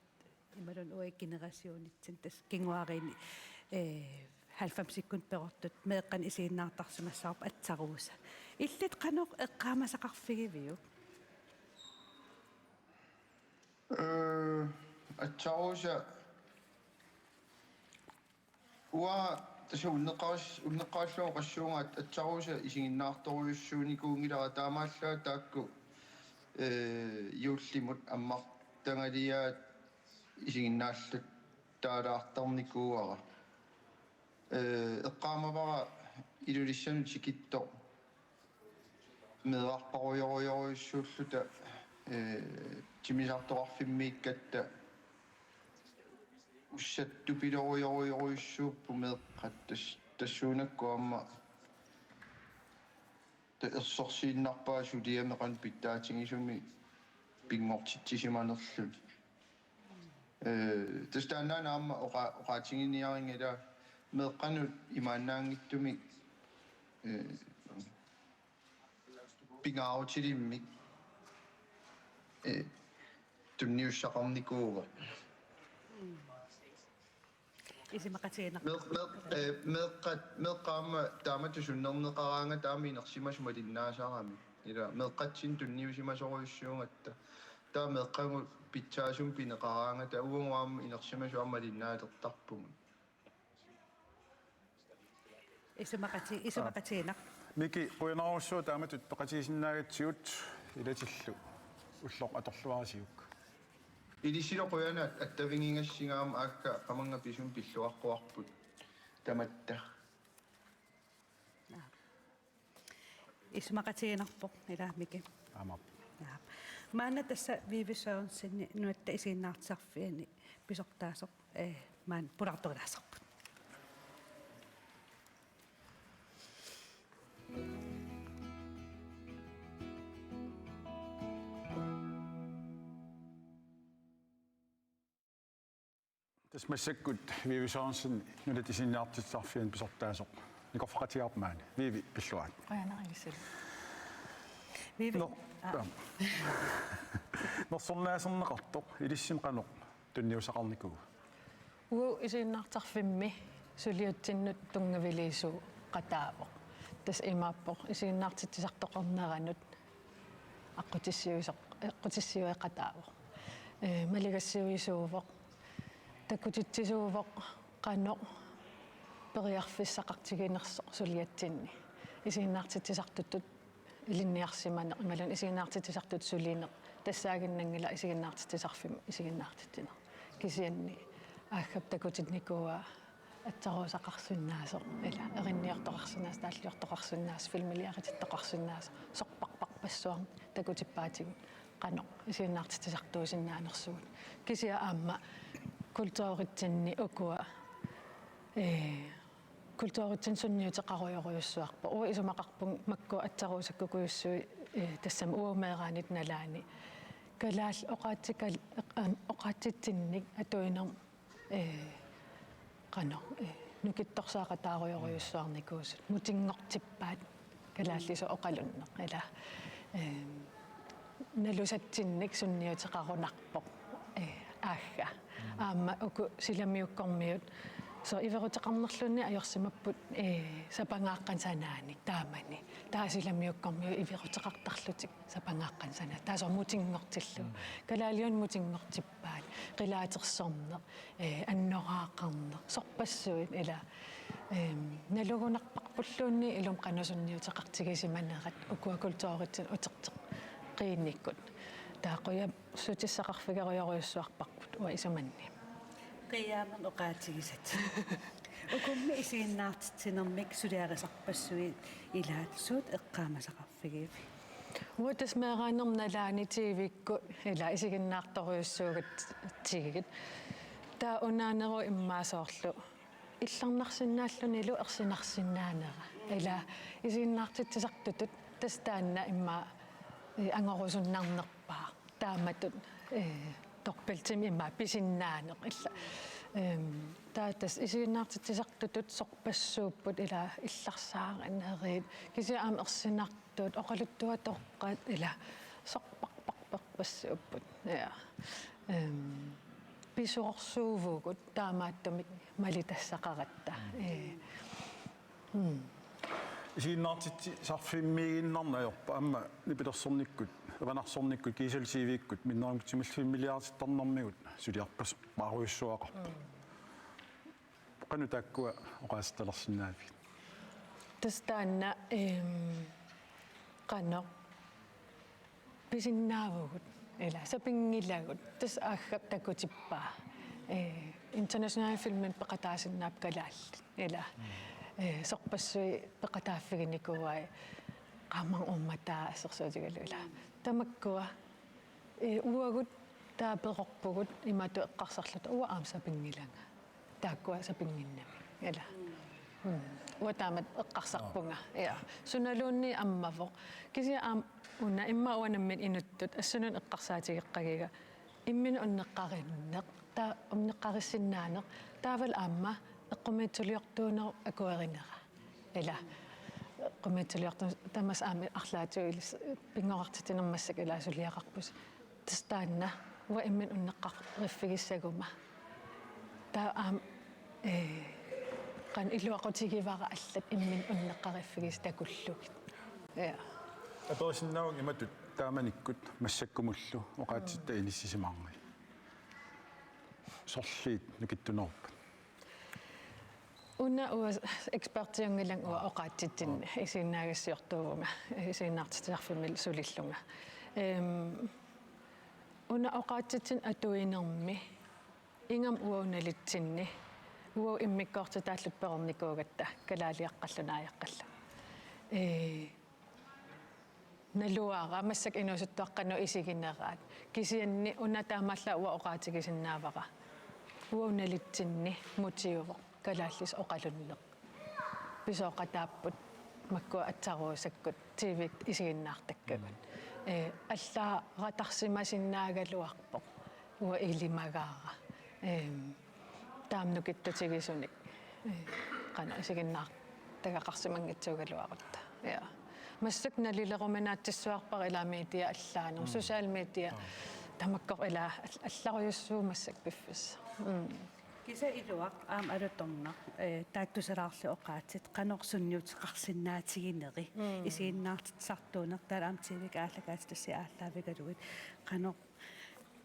imaluunniit uagut generationitsinni tassa kinguaariinni, eh, halvfemsikkunni perortut meeqqanik isiginnaartarsimassavarput Atsaruusa. Illit qanoq eqqaamasaqarfigiviuk? Eh, Atsaruusa uanga tassa unneqqaris-, unneqqarillunga oqassuunga Atsaruusa isiginnaartorujussuunikuunngilara taamaallaat taakku, eh, juullimut ammartangaliaat isiginnaallattaalaartarnikuuara. Eh, eqqaamavara Ilulissanut tikittoq meerarparujorujorujussuulluta, ee, timmisartoqarfimmiikkatta ussattupilorujorujoruissuupput meeqqat tas-, tassuunakkut aamma ta-, ersersiinnarpaa suliami qanoq pitsaatigisumik pinngortitsisimanerluni. Ee, tassa taannaana aamma oqa-, oqaatiginiarinngilara meeqqanut imaannaanngitsumik, ee, pingaarutilimmik, ee, tunniussaqarnikuuvoq. Isumaqatigiinnar-. Meeq-, meeq-, ee, meeqqat, meeqqat aamma taamatut sunnerneqaraangata aamma inersimasut malinnaasaramik. Ila meeqqatsinnik tunniusimasorujussuugatta. Taava meeqqagut pitsaasumik pineqaraangata uagut aamma inersimasut aamma malinnaalertarpugut. Isumaqati-, isumaqatigiinnar-. Miki, qujanarujussuaq taamatut peqatigisinnaagatsigut, ilatillu ulloq atorluarisiuk. Ilissilu qujanaq attavigigassiuk aamma, aakka qamannga pisumik pilluaqquarput tamatta. Isumaqatigiinnarpoq ilaa Miki. Aamma. Aap. Maanna tassa Vivi Sørensen Nunatta Isiginnaartitsisarfiani pisortaasoq, ee, maanna pulaartorilaassavarput. Tassa massakkut Vivi Sørensen Nunatta Isiginnaartitsisarfiani pisortaasoq. Nikorfaqatigaarput maani. Vivi, pilluarit. Qujanaq ilissilu. Vivi. No, aa. Taam. Nersornaaserneqartoq, ilissinnut qanoq tunniussaqarnikuua? Uagut isiginnaartitsisarfimmi suliatsinnut tunngaviliisuuqataavoq. Tassa imaappoq isiginnaartitsisartoqarneranut aqqutissiuisoq-, aqqutissiueqataavoq. Ee, maligassiuisuuvoq. Takutitsisuuvoq qanoq periarfissaqartiginersoq suliatsinni. Isiginnaartitsisartutut ilinniarsimaneq imaluunniit isiginnaartitsisartutut sulineq tassaaginnanngilaq isiginnaartitsisarfimmi isiginnaartitsineq. Kisianni aaggap takutinnikuuaa attaruusaqarsinnaasoq, ila, erinniortoqarsinnaasoq, taalliortoqarsinnaasoq, filmiliaritittoqarsinnaasoq, sorpassuarnik takutippaatigut qanoq isiginnaartitsisartuusinnaanersugut. Kisianni aamma kulturitsinni ukua, ee, kulturitsinni sunniuteqarujorujussuarpoq. Uanga isumaqarpunga makku attaruusakkukujussuit, ee, tassami uagut meeraanitta nalaani. Kalaallit oqaatsikal-, oqa-, oqaatsitsinnik atuinermut, ee, qanoq, ee, nukittorsaaqataarujorujussuarnikuusut. Mutinngortippaat kalaallisut oqalunneq. Ila, ee, nalusatsinnik sunniuteqarunarpoq, ee, aagga. Aamma uku silamiukkormiut, soorlu iveruteqarnerlunnik ajorsimapput, ee, sapangaaqqanik sanaanik taamani. Taava silamiukkormiut iveruteqartarlutik sapangaaqqanik sanaanik. Taava soorlu mutinngortillugu. Kalaaliunit mutinngortippaat. Qilaatersorneq, ee, annoraaqarneq. Sorpassuit, ila, em, nalugunarparpulluunniit ilumut qanoq sunniuteqartigisimanerat ukua kulturitsinni uterteqqiinikkut. Taava quja- -ssutissaqarfigerujorujussuarparput uanga isumanni. Qiiaammat oqaatigisat. Ukummi isiginnaartitsinermik suliarisarpassuit ilaat suut eqqaamasaqarfigiviuk? Uanga tassa meeraanerma nalaani T V-kkut ila isiginnaartorujussuugatsigit. Taava unaaneruvoq immaqa soorlu illarnarsinnaallunilu ersinarsinnaanera. Ila isiginnaartitsisartutut tassa taanna immaqa, ee, angorusunnarnerpaaq. Taamatut, ee, dobbeltimik immaqa pisinnaaneq ila. Em, taava tassa isiginnaartitsisartutut sorpassuupput ila illarsaarinerit. Kisianni aamma ersinartut, oqaluttuatoqqat ila sorparparparpassuupput. Ja. Em, pisoorsuuvugut taamaattumik malitassaqaratta. Ee. Mm. Isiginnaartitsisarfimmiiginnarneq ajorpoq aamma nipilersornikkut, avanarsornikkut, kiisalu T V-kkut, minnerunngitsumillu filmiliaritittarnermigut suliarpassuarujussuaqarpoq. Mm. Qanoq taakkua oqaasertalersinnaavigit? Tassa taanna, em, qanoq pisinnaavugut, ila sapinngilagut, tassa aaggap takutippaa. Ee, international filmimik peqataasinnaapput kalaallit, ila. Mm. Ee, sorpassuit peqataaffiginikuuai. Qaammammata assersuutigalugu ila. Tamakkua, ee, uagut taava peqorpugut imatut eqqarsarluta uanga aamma sapinngilanga. Taakkua sapinnginnamik. Ila. Mm. Uanga taamatut eqqarsarpunga. Ja. Sunaluunniit ammavoq. Kisianni aamma una immaqa uanga nammineq inuttut assunnut eqqarsaatigeqqagiga imminut unneqqarinneq, taava unneqqarissinnaaneq, taavalu aamma eqqumiitsuliortuunerup akuerinera. Ila. Eqqumiitsuliortuuneq tamassi aamma arlaatigut ilissi pinngortitsinermi massakkut ila suliaqarpusi. Tassa taanna uanga imminut unneqqariffigissaguma. Taava aamma, ee, qanoq iluaqutigivara allat imminut unneqqariffigisat takullugit. Ja. Aperisinnaavunga imatut taamanikkut massakkumullu oqaatsitta inissisimanngillat. Sorliit nukittuneruppat? Una uanga ekspertiunngilanga uanga oqaatsitsinni isiginnaagassiortuuvunga, isiginnaartitsisarfimmi sulillunga. Ehm, una oqaatsitsinni atuinermi ingammik uagut nalitsinni, uagut immikkoortitaalluta perornikuugatta kalaaliaqqallunga aajaqqallunga. Ee, naluara massakkut inuusuttuaqqanut isigineraat. Kisianni una taamaallaat uanga oqaatigisinnaavara. Uagut nalitsinni mutiuvoq kalaallisut oqalunneq. Pisooqataapput makkua atsaruusakkut T V-t isiginnaartakkagut. Ee, allaartarsimasinnaagaluarpoq. Uanga ilimagaara. Ehm, taama nukittutigisunik, eh, qanoq isiginnaartagaqarsimanngitsuugaluarutta. Ja. Massakkut nalileruminaatsissuarpara ila media allaanerup, mm, social media. Aa. Tamakku ila all-, allarujussuuvoq massakkut piffissaq. Mm. Kisianni iluaq aamma alutornaq, eh, taakku tusalaarlugit oqaatsit qanoq sunniuteqarsinnaatigineri, mm, isiginnaartitsisartuuneq taavalu aamma T V-kkut aallakaatitat tassa aallaavigalugit qanoq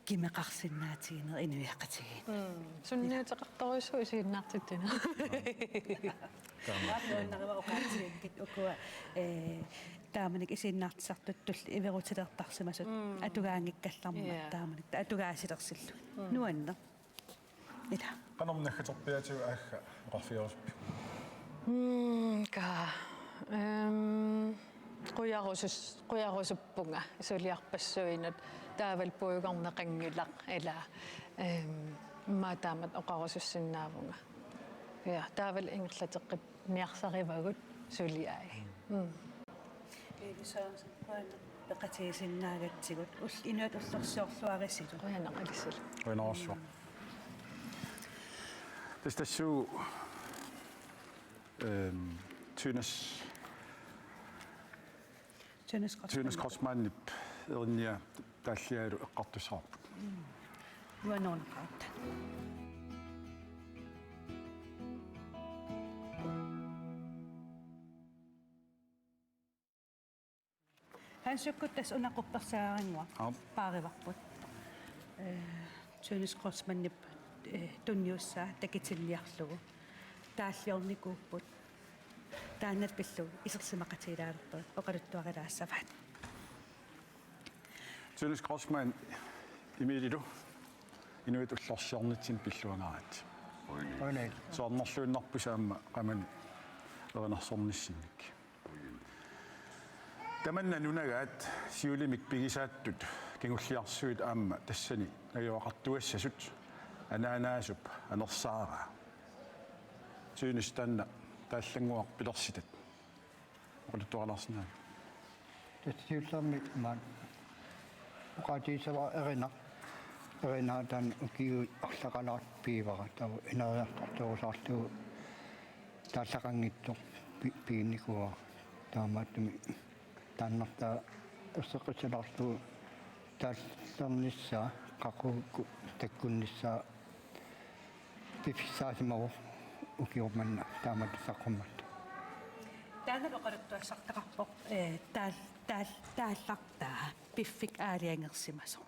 kimeqarsinnaatigineri inuiaqatigiit. Mm. Sunniuteqartorujussuuvoq isiginnaartitsineq. Taama. Uanga nuannarivara oqaatsivikkit ukua, eh, taamanikkut isiginnaartitsisartut tulliit iverutilertarsimasut, mm, atugaanngikkallarmat, ja, taamanikkut atugaasilersillugit. Mm. Nuanneq. Ila. Qanormi naggaterpiaatigut aagga oqarfigerusuppiuk? Mm, ka. Ehm, qujarusus-, qujarusuppunga suliarpassuinut taavalu puigorneqanngilaq ila. Ehm, immaqa taamatut oqarusussinnaavunga. Ja, taavalu ingerlateqqinniarsarivagut suliai. Mm. Eli Sørensen, qujanaq peqatigisinnaagatsigut. Ul-, inuit ullorsiorluarisilu. Qujanaq ilissilu. Qujanarsuaq. Tassa tassuugu, ehm, Tønnes, Tønnes Kreutzmann. Tønnes Kreutzmannip erinniaa taalliaalu eqqartussavarput. Mm. Nuannerunaqaaq. Hans Jukup tassa una quppersaarannguaq. Aap. Paarivarput. Eh, Tønnes Kreutzmannip, eh, tunniussaa takutinniarlugu. Taalliornikuupput. Taanna pillugu isersimaqatigilaalerpugut oqaluttuarilaassavaat. Tønnes Kreutzmann Emililu inuit ullorsiornitsinni pilluangaaratsigit. Qujanaq. Soorunalluinnarpoq aamma qamani erinarsornissinnik. Tamanna nunagaat siulimik pigisaattut kingulliarsuit aamma tassani najugaqartugassasut anaanaasup anersaaraa. Tønnes, taanna taallannguaq pilersitat. Oqaluttuarilaarsinnaavit? Tassa siullermik imaat oqaatigissavara erinaq. Erinaq taanna ukiut arlaqalaartut pigivara. Taava ineriartortorusaarlugu taallaqanngitsoq pi-, piginnikuuara. Taamaattumik taannartaa erseqqissalaarlugu taallernissaa, qaqugukkut takkunnissaa piffissaasimavoq ukioq manna taamatut saqqummerlugu. Taanna oqaluttuassartaqarpoq, eh, taal-, taal-, taallartaa piffik aalajangersimasoq.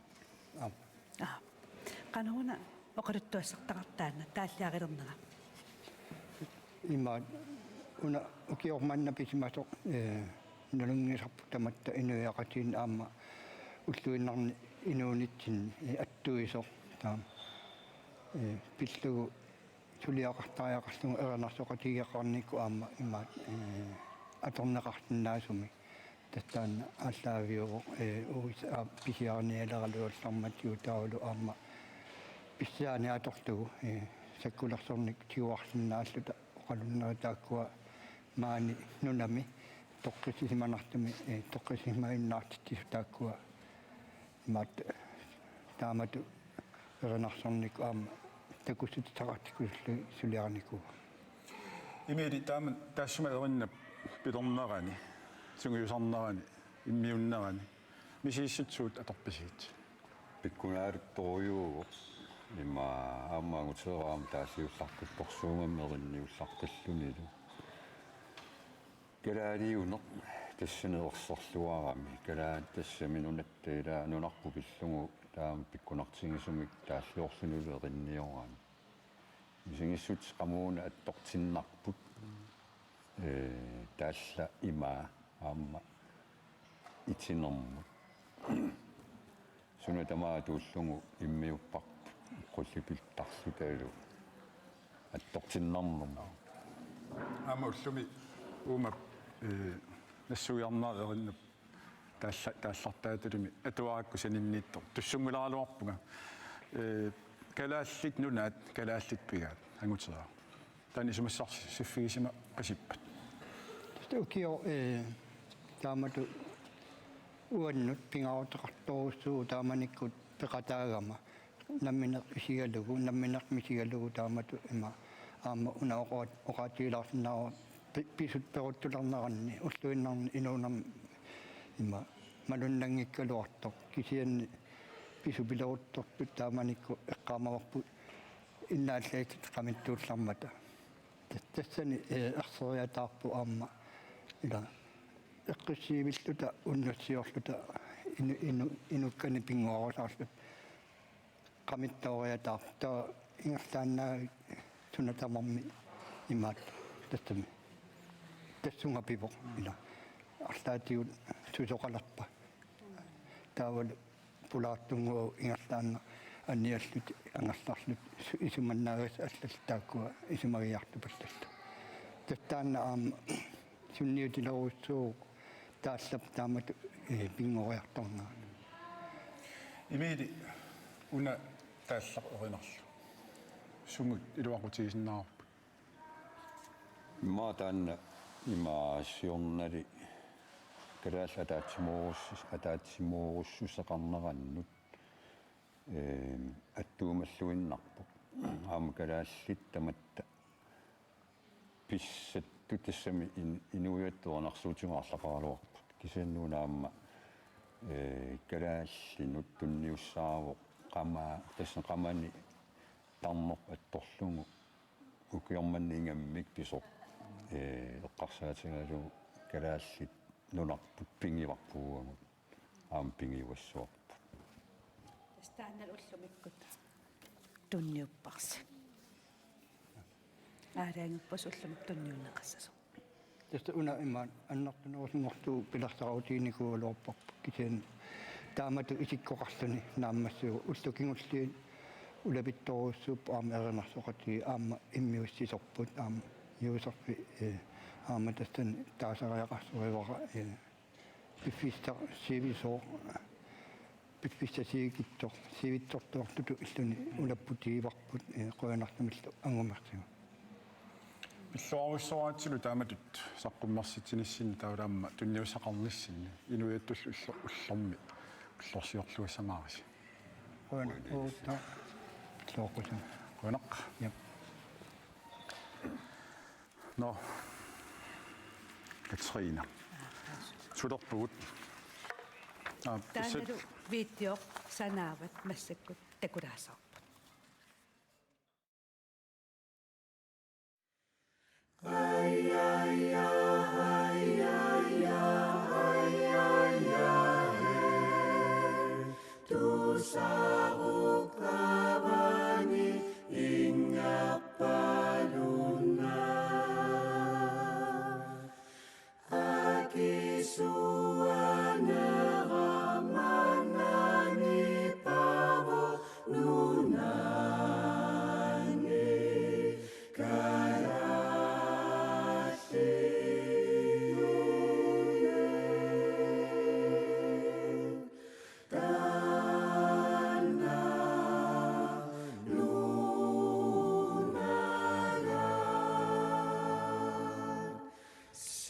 Aap. Aap. Qanoruna oqaluttuassartaqartoq taanna taalliarilernera? Imaat una ukioq manna pisimasoq, eh, nalunngisarput tamatta inuiaqatigiinni aamma ulluinnarni inuunitsinni, eh, attuisoq taama, eh, pillugu suliaqartariaqarlugu erinarsoqatigeqarnikkut aamma imaat, eh, atorneqarsinnaasumik Tassa taanna aallaaviuvoq, ee, U S A pisiarinialeraluartarmatigut taavalu aamma pissaani atorlugu, ee, sakkulersornikkut tiguarsinnaalluta oqalunneri taakkua maani nunami toqqissisimanartumi, ee, toqqissisimaginnartitsisut taakkua imaattoq taamatut erinarsornikkut aamma takussutissaqartikkusullugit suliarinikuuaat. Emil, taama taassuma erinnap pilernerani, sungiusarnerani, immiunnerani, misissutsut atorpisigit? Pikkunaaluttorujuuvoq, ima aamma angutereerami taalliullartuttorsuugami erinniullartillunilu. Kalaaliuneq tassani erserluarami, kalaat tassami nunatta ilaa nunarput pillugu taama pikkunartigisumik taalliorlunilu erinniorami. Misigissutsit qamuuna attortinnarput, ee, taalla imaa aamma itinermut. Suna tamaat tullugu immiupparput qullipiltarlutalu attortinnarnermut. Aamma ullumi uuma, ee, nassuiarnera erinnap taalla-, taallartaatalumi atuarakku saninniittoq tussunnguleralaarpunga. Ee, Kalaallit Nunaat, Kalaallit Pigaat, anguteraa. Taanna isumassarsiffigisimassappat? Tassa ukioq, ee, taamatut uannut pingaaruteqartorujussuuvoq taamanikkut peqataagama. Nammineq isigalugu, nammineq misigalugu taamatut ima aamma una oqa-, oqaatigilaarsinnaavara pi-, pisut peruttulerneranni, ulluinnarni inuunermi ima malunnanngikkaluartoq, kisianni pisupileruttortut taamanikkut eqqaamavarput innaallatit qamittuullarmata. Tas-, tassani, ee, erseriataarpoq aamma ila eqqissiivilluta unnussiorluta inu-, inu-, inukkani pinnguarusaarluta qamittooriataarpoq. Taava ingerlaannaq suna tamarmi imaattoq tassami. Tassunga pivoq ila. Arlaatigut susoqalerpa. Taavalu pulaartunnguagut ingerlaannaq anniallutik angerlarlutik su-, isumannaagassat allallu taakkua isumagiartupallallu. Tassa taanna aamma sunniutilerujussuuvoq taallap taamatut, ee, pinngoriartornerani. Emil, una taallaq erinarlu. Sumut iluaqutigisinnaavarput? Immaqa taanna ima siornali kalaallit ataatsimoorus-, ataatsimoorussuseqarnerannut, ee, attuumalluinnarpoq. Aamma kalaallit tamatta pissattut tassami in-, inuiattut erinarsuutigut arlaqaraluarput. Kisianni una aamma, ee, kalaallinut tunniussaavoq qama-, tassani qamani tarneq attorlugu ukioq manna ingammik pisoq, ee, eqqarsaatigalugu Kalaallit Nunarput pigivarput uagut aamma pigiuassuarput. Tassa taanna ullumikkut tunniupparsi. Aalajangerpusi ullumikkut tunniunneqassasoq. Tassa una ima annertunerusunngorlugu pilersaaruteqarnikuugaluarparput kisianni taamatut isikkoqarluni naammassivoq ullut kingulliit ulapittorujussuupput aamma erinarsoqatigiit aamma immiussisorput aamma Juuserfi, ee, aamma tassani taasariaqarsorivara, ee, piffissaq sivisooq, piffissaq sivikitsoq, sivitsortuartutut illuni ulapputigivarput, ee, qujanartumillu angumersigu. Pilluarujussuaratsilu taamatut saqqummersitsinissinni taavalu aamma tunniussaqarnissinni inuiattullu ullo-, ullormi ullorsiorluassamaarisi. Qujanaq uutta looqusin. Qujanaq. Jep. Nå. Katrine. Sulerpugut. Aa, taannalu videoq sanaavat massakkut takulaassavarput.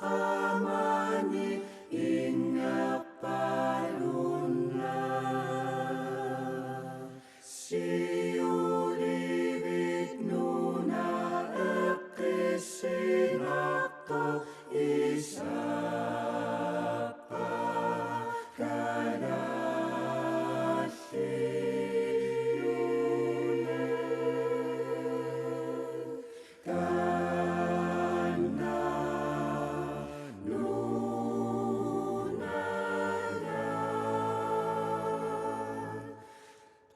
Toqqamani ingerpalunna. Siulivit nuna eqqissinnartoq isappa kalaallit. Taanna nunanut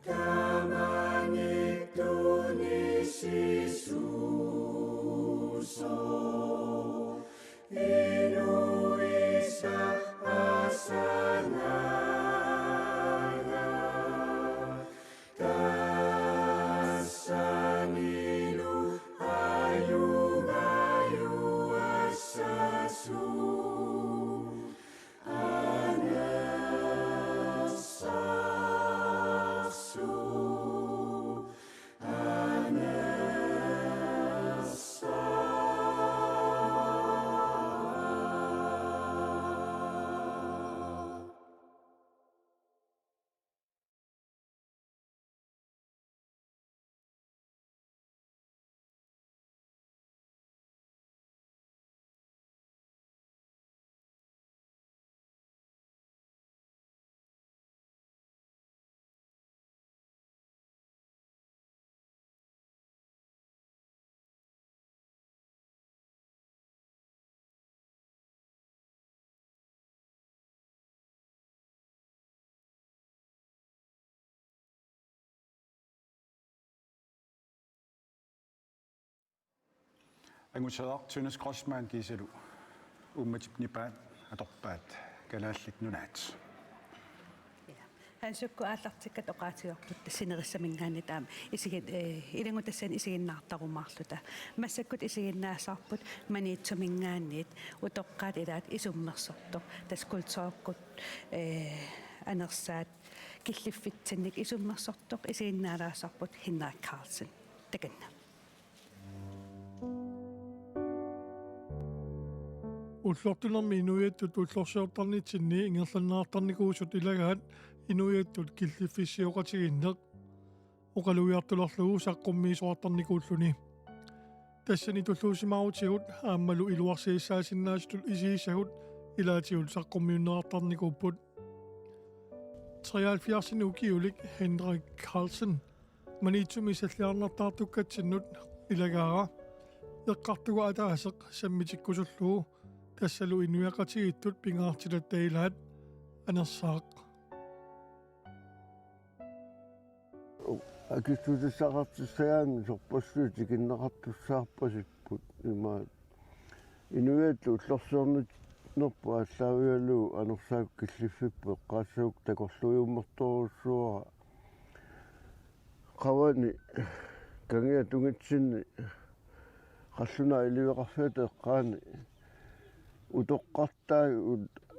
tamanittunik sisusoq inuisa asanaga. Tassanilu ajugajuassasut anersarsuuvoq, anersarsuuvoq. Angusaq Tønnes Grossmann kiisalu uummatip nipaat atorpaat Kalaallit Nunaat. Ja. Hansukkut aallartikkat oqaatigoorput tassa sinerissaminngaanniit aamma isigin-, eh, ilanngutassani isiginnaartarumaarluta. Massakkut isiginnaassavarput Maniitsuminngaanniit utoqqaat ilaat isummersortoq. Tassa kulturikkut, eh, anersaat killiffitsinnik isummersortoq isiginnaalaassaavarput Henrik Carlsen. Takanna. Ullortunermi inuiattut ullorsiortarnitsinni ingerlanneqartarnikuusut ilagaat inuiattut killiffissioqatigiinneq. oqalugiartulerlugu saqqummiisoqartarnikuulluni. Tassani tulluusimaarutigut aammalu iluarsiassaasinnaasutut isigissagut ilaatigut saqqummiunneqartarnikuupput. Treoghalvfjerdsinik ukiulik Henrik Carlsen Maniitsumi salliarnartaartukkatsinnut ilagaara eqqartuga ataaseq sammitikkusullugu, tassalu inuiaqatigiittut pingaartitatta ilaat Anersaaq. Akissutissaqartussagaanni sorpassuit tikinneqartussaarpasipput imaat. Inuiattut ullorsiornerput aallaavigalugu Anersaakkut killiffipput eqqaassagukku takorluujumertorujussuuara. Qavani kangiat tungitsinni qallunaat iliveqarfiata eqqaani utoqqartaat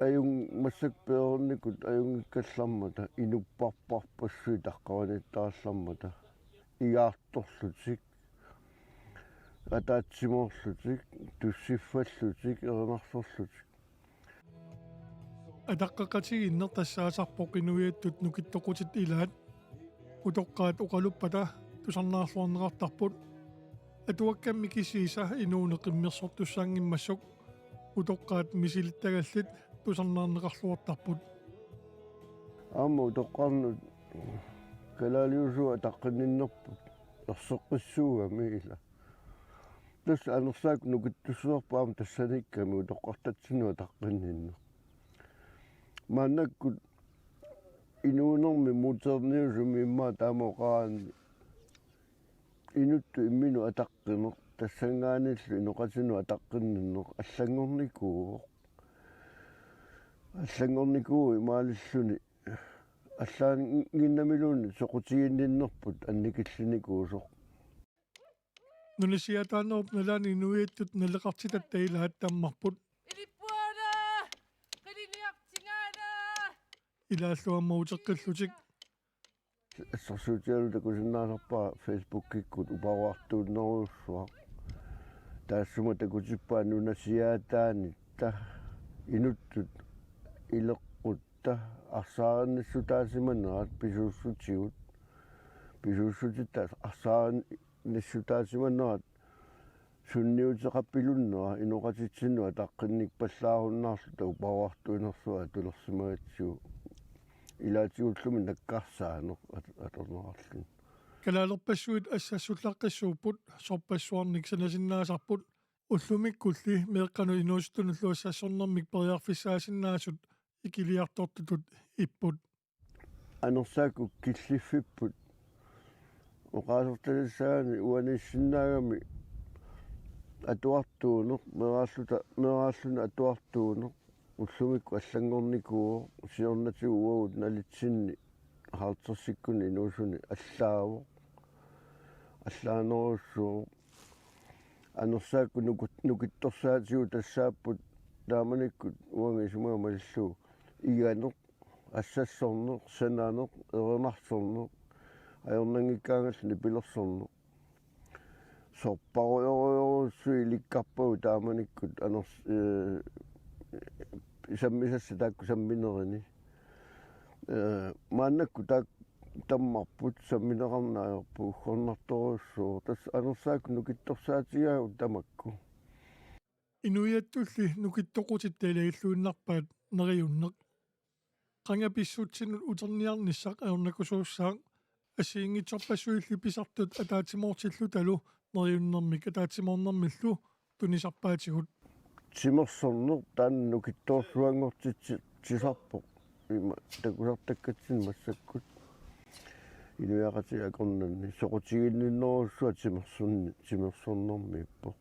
ajunngik massakkut peerernikut ajunngikkallarmata, inupparparpassuit taqqavaniittaallarmata, igaartorlutik, ataatsimoorlutik, tussiffallutik, erinarsorlutik. Ataqqeqatigiinneq tassaasarpoq inuiattut nukittoqutit ilaat. Utoqqaat oqaluppata tusarnaarluarneqartarput. Atuakkammi kisiisa inuuneq immersortussaanngimmassuk utoqqaat misilittagallit tusarnaarneqarluartarput. Aamma utoqqarnut kalaaliusugut ataqqinninnerput erseqqissuugami ila. Tassa Anersaakkut nukittussuarput aamma tassaniikkami utoqqartatsinnut ataqqinninneq. Maannakkut inuunermi moderniusumi immaqa taama oqaraanni inuttut imminut ataqqineq, tassanngaanniillu inoqatinnut ataqqinninneq allanngornikuuvoq. Allanngornikuuvoq imaalilluni allaannginnamiluunniit soqutiginninnerput annikillinikuusoq. Nunasiaataanerup nalaani inuiattut naleqartitatta ilaat tammarput. Ilippuara! Qiliniartingaana! Ilaallu aamma uteqqillutik. Assersuutigalugu takusinnaasarpara Facebookikkut uparuartuunnerujussuaq. Taassuma takutippaa nunasiaataanitta inuttut ileqqutta arsaarinnissutaasimanerat pisuussutigut. Pisuussutitta arsaarinnissutaasimanerat sunniuteqapilunnera inoqatitsinnut ataqqinnikpallaarunnaarluta uparuartuinersuaq atulersimagatsigu. Ilaatigullumi nakkarsaaneq at-, atorneqarluni. Kalaalerpassuit assassullaqqissuupput, sorpassuarnik sanasinnaasarput, ullumikkulli meeqqanut inuusuttunullu assassornermik periarfissaasinnaasut ikiliartortutut ipput. Anersaakkut killiffipput oqaasertalissaani uaniissinnaagami atuartuuneq, meeraalluta, meeraalluni atuartuuneq, ullumikkut allanngornikuuvoq, siornatigut uagut nalitsinni halvtredsikkunni inuusuni allaavoq, allaanerujussuuvoq. Anersaakkut nukut-, nukittorsaatigut tassaapput taamanikkut uanga isumaga malillugu iganeq, assassorneq, sananeq, erinarsorneq, ajornanngikkaangallu nipilersorneq. Sorparujorujorujussuit ilikkarpagut taamanikkut aners-, ee, sammisassat taakku samminerini. Ee, maannakkut taakku tammarput, sammineqarneq ajorput, uggornartorujussuuvoq. Tassa Anersaakkut nukittorsaatigaavut tamakku. Inuiattulli nukittoqutit talilluinnarpaat neriunneq. Qanga pissutsinnut uterniarnissaq ajornakusuussaaq, assigiinngitsorpassuilli pisartut ataatsimoortillutalu neriunnermik ataatsimoornermillu tunisarpaatigut. Timersorneq taanna nukittoorsuanngortitsisarpoq. Ima takusartakkatsinni massakkut inuiaqatigiit akornanni soqutiginninnerujussuaq timersorni-, timersornermiippoq.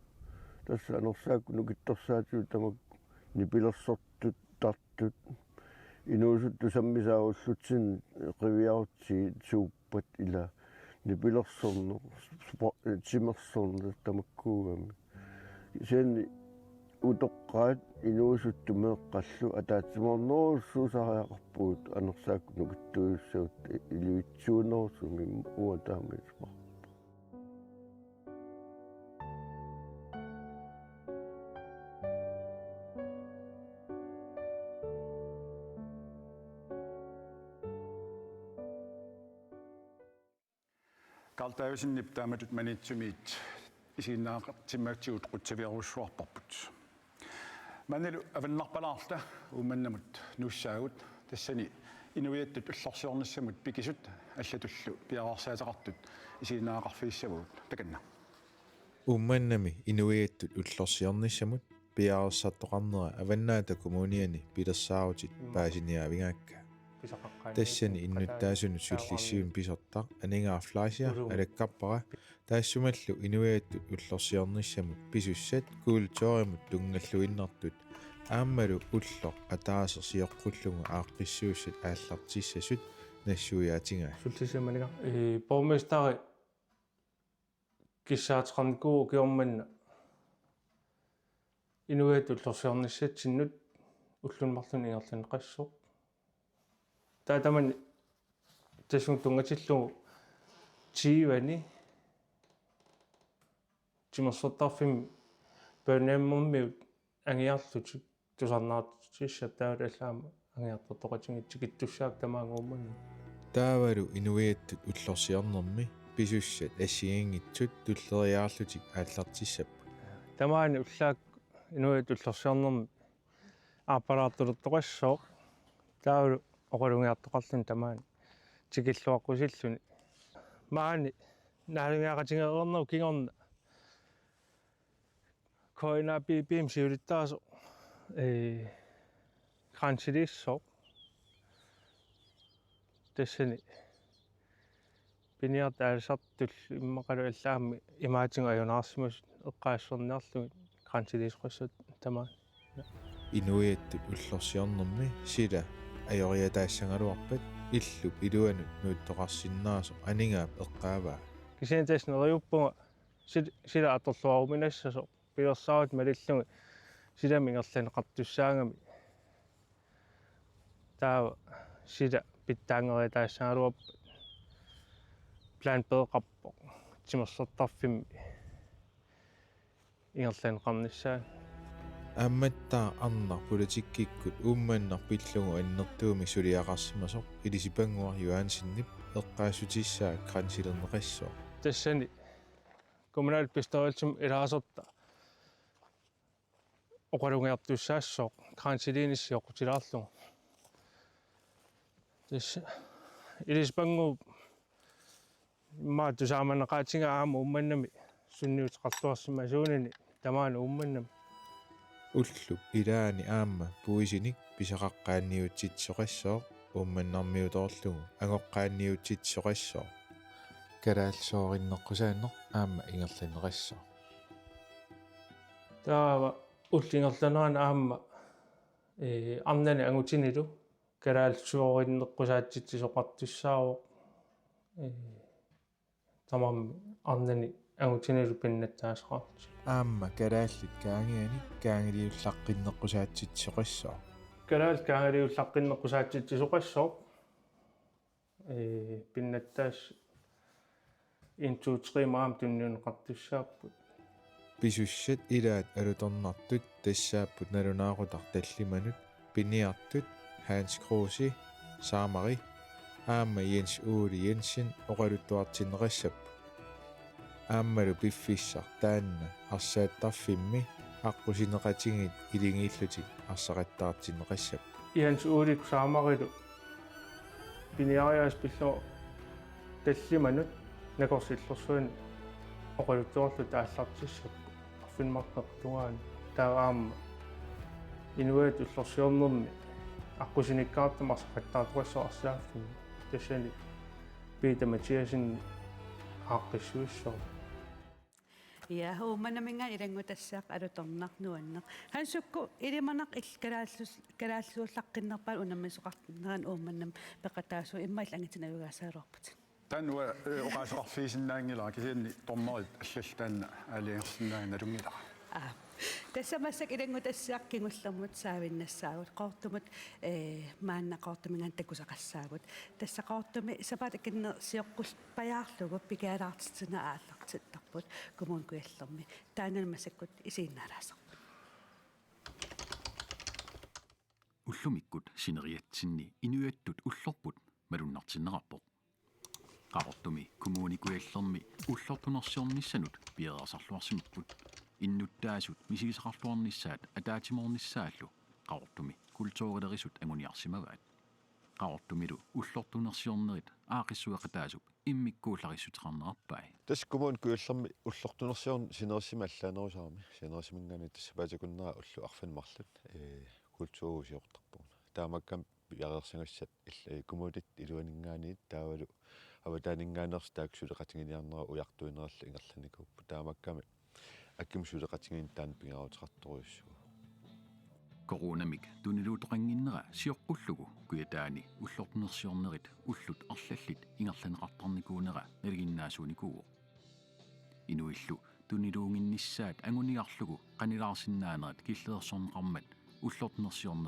Tassa Anersaakkut nukittorsaatigut tamakku nipilersortut, tartut, inuusuttut sammisaat ullutsinni qiviarutsigit, suuppat ila, nipilersorneq, spo-, timersorneq tamakkuugamik. Kisianni utoqqaat inuusuttut meeqqallu ataatsimoornerujussuusariaqarpugut Anersaakkut nukittuujussuugut, ilivitsuunerusumik uanga taama isumarpara. Karl Davidsenip taamatut Maniitsumiit isiginnaaqartimmatigut qutsavigerujussuarparput. Maanilu avannarpalaarluta Uummannamut nuussaagut, tassani inuiattut ullorsiornissamut pikisut allatullu piareersaateqartut isiginnaaqarfigissavagut. Takanna. Uummannami inuiattut ullorsiornissamut piareersartoqarnera Avannaata Kommuniani pilersaarutit paasiniaavigaakka. Tassani innuttaasunut sullissivimmi pisortaq Aningaaq Fleischer alakkarpara, taassumalu inuiattut ullorsiornissamut pisussat kulturimut tunngalluinnartut aammalu ulloq ataaseq sioqqullugu aaqqissuussat aallartissasut nassuiaatigaat. Sullisimanigaq, ee, borgmesteri kissaateqarnikuuvoq ukioq manna inuiattut ullorsiornissatsinnut ulluni marlunni ingerlanneqassasoq. Taava tamanna tassunga tunngatillugu tyveni timersortarfimmi børnehjemimiut angiarlutik tusarnaartitsissappat, taavalu allaat aamma angiartortoqatigiit tikittussaakka tamaanga Uummannami. Taavalu inuiattut ullorsiornermi pisussat assigiinngitsut tulleriiaarlutik aallartissapput. Tamaani ullaakkut inuiattut ullorsiornermi aappalaartulertoqassasoq, taavalu oqalugiartoqarluni tamaani tikilluaqqusilluni. Maani naalagaqatigeereernerup kingorna K N A P P-mi siulittaasoq, ee, grænselissoq. Tassani piniartut aalisartullu immaqalu allaat aamma imaatigut ajunaarsimasut eqqaassuserniarlugit grænselisoqassasoq tamaat. Inuiattut ullorsiornermi sila ajoriataassagaluarpat illup iluanut nuuttoqarsinnaasoq Aningaap eqqaavaa. Kisianni tassa neriuppunga sil-, sila atorluaruminassasoq pilersaarutit malillugit silami ingerlanneqartussaagami. Taava sila pitsaanngeriataassagaluarpat plan B-qarpoq timersortarfimmi ingerlanneqarnissaa. Aammattaaq arnaq politikkikkut Uummannaq pillugu annertuumik suliaqarsimasoq Ilisipannguaq Johansenip eqqaassutissaa grænselineqassasoq. Tassani kommunalbestyrelsimi ilaasortaq oqalugiartussaassooq grænselineq sioqqutilaarlugu. Tassa Ilisipannguup immaqa tusaamaneqaatigaa aamma Uummannami sunniuteqartuarsimasuunini tamaani Uummannami. Ullup ilaani aamma puisinik pisaqaqqaanniutitsisoqassooq, Uummannarmiutoorlugu angoqqaanniutitsisoqassooq. Kalaallisoorinneqqusaanneq aamma ingerlanneqassooq. Taava ullup ingerlanerani aamma, ee, arnani angutinilu kalaallisoorinneqqusaatsitsisoqartussaavoq, ee, tamarmik arnani angutinilu pinnattaasaqartut. Aamma kalaallit kaangianik kaangiliullaqqinneqqusaatsitsisoqassooq. Kalaallit kaangiliullaqqinneqqusaatsitsisoqassooq, ee, pinnattaas intuuteqimaam tunniunneqartussaapput. Pisussat ilaat alutornartut tassaapput nalunaaqutaq tallimanut, piniartut Hans Kruse, Saamari, aamma Jens Ole Jensen oqaluttuartinneqassapput. Aammalu piffissaq taanna arsaattarfimmi aqqusineqatigiit ilingiillutik arsaqattaartinneqassapput. Jens Ole Saamarilu piniariaaseq pillugu tallimanut nakorsat illorsuanni oqaluttuarlutik aallartissapput arfineq-marlunut tungaanut. Taava aamma inuiattut ullorsiornermi aqqusinikkaartumik arsaqattaartoqassasoq arsaaffimmut. Tassani Peter Mathiassen aaqqissuussooq. Ja, Uummannaminngaanniit ilanngutassiaq alutornaq nuanneq. Hans, sukkut ilimanaq il-, kalaallus-, kalaallisuullaqqinnerpaat unammisoqarnerani Uummannami peqataasut immaqa illit angitinnut ajugaasagaluarputit? Taanna, ee, oqaaseqarfigisinnaanngilara, kisianni dommerit allallu taanna aalajangersinnaanngilaq. Aa. Tassa massakkut ilanngutassiaq kingullermut saavinnassaagut. Qoortumut, ee, maanna Qoortuminngaanniit takusaqassaagut. Tassa Qoortumi sapaatip akunneq sioqqullugu pajaarlugu pikialaartitsineq aallartittarput Kommune Kujallermi. Taanna massakkut isiginnaalaassavarput. Ullumikkut sineriatsinni inuiattut ullorput malunnartinneqarpoq. Qaqortumi Kommune Kujallermi ullortunersiornissanut piareersarluarsimapput. Innuttaasut misigisaqarluarnissaat ataatsimoornissaallu Qaqortumi kulturilerisut anguniarsimavaat. Qaqortumilu ullortunersiornerit aaqqissueqataasup immikkuullarissutiqarnerarpai. Tassa Kommune Kujallermi ullortunersiorneq sinerissimi allaanerusarami. Sinerissiminngaanniit tassa sapaatip akunnera ullut arfineq-marluk, ee, kulturhusiortarpugut. Taamaakkami piareersagassat il-, ee, kommunit iluaninngaanniit taavalu avataaninngaanneersut taakku suleqatiginiarnerat ujartuinerallu ingerlanikuupput. Taamaakkami akimut suleqatigiinneq taanna pingaaruteqartorujussuuvoq. Coronamik tuniluuttoqannginnera sioqqullugu Kujataani ullortunersiornerit ullut arlallit ingerlanneqartarnikuunera nalinginnaasuunikuuvoq. Inuillu tuniluunnginnissaat anguniarlugu qanilaarsinnaanerat killeersorneqarmat ullortunersiorneri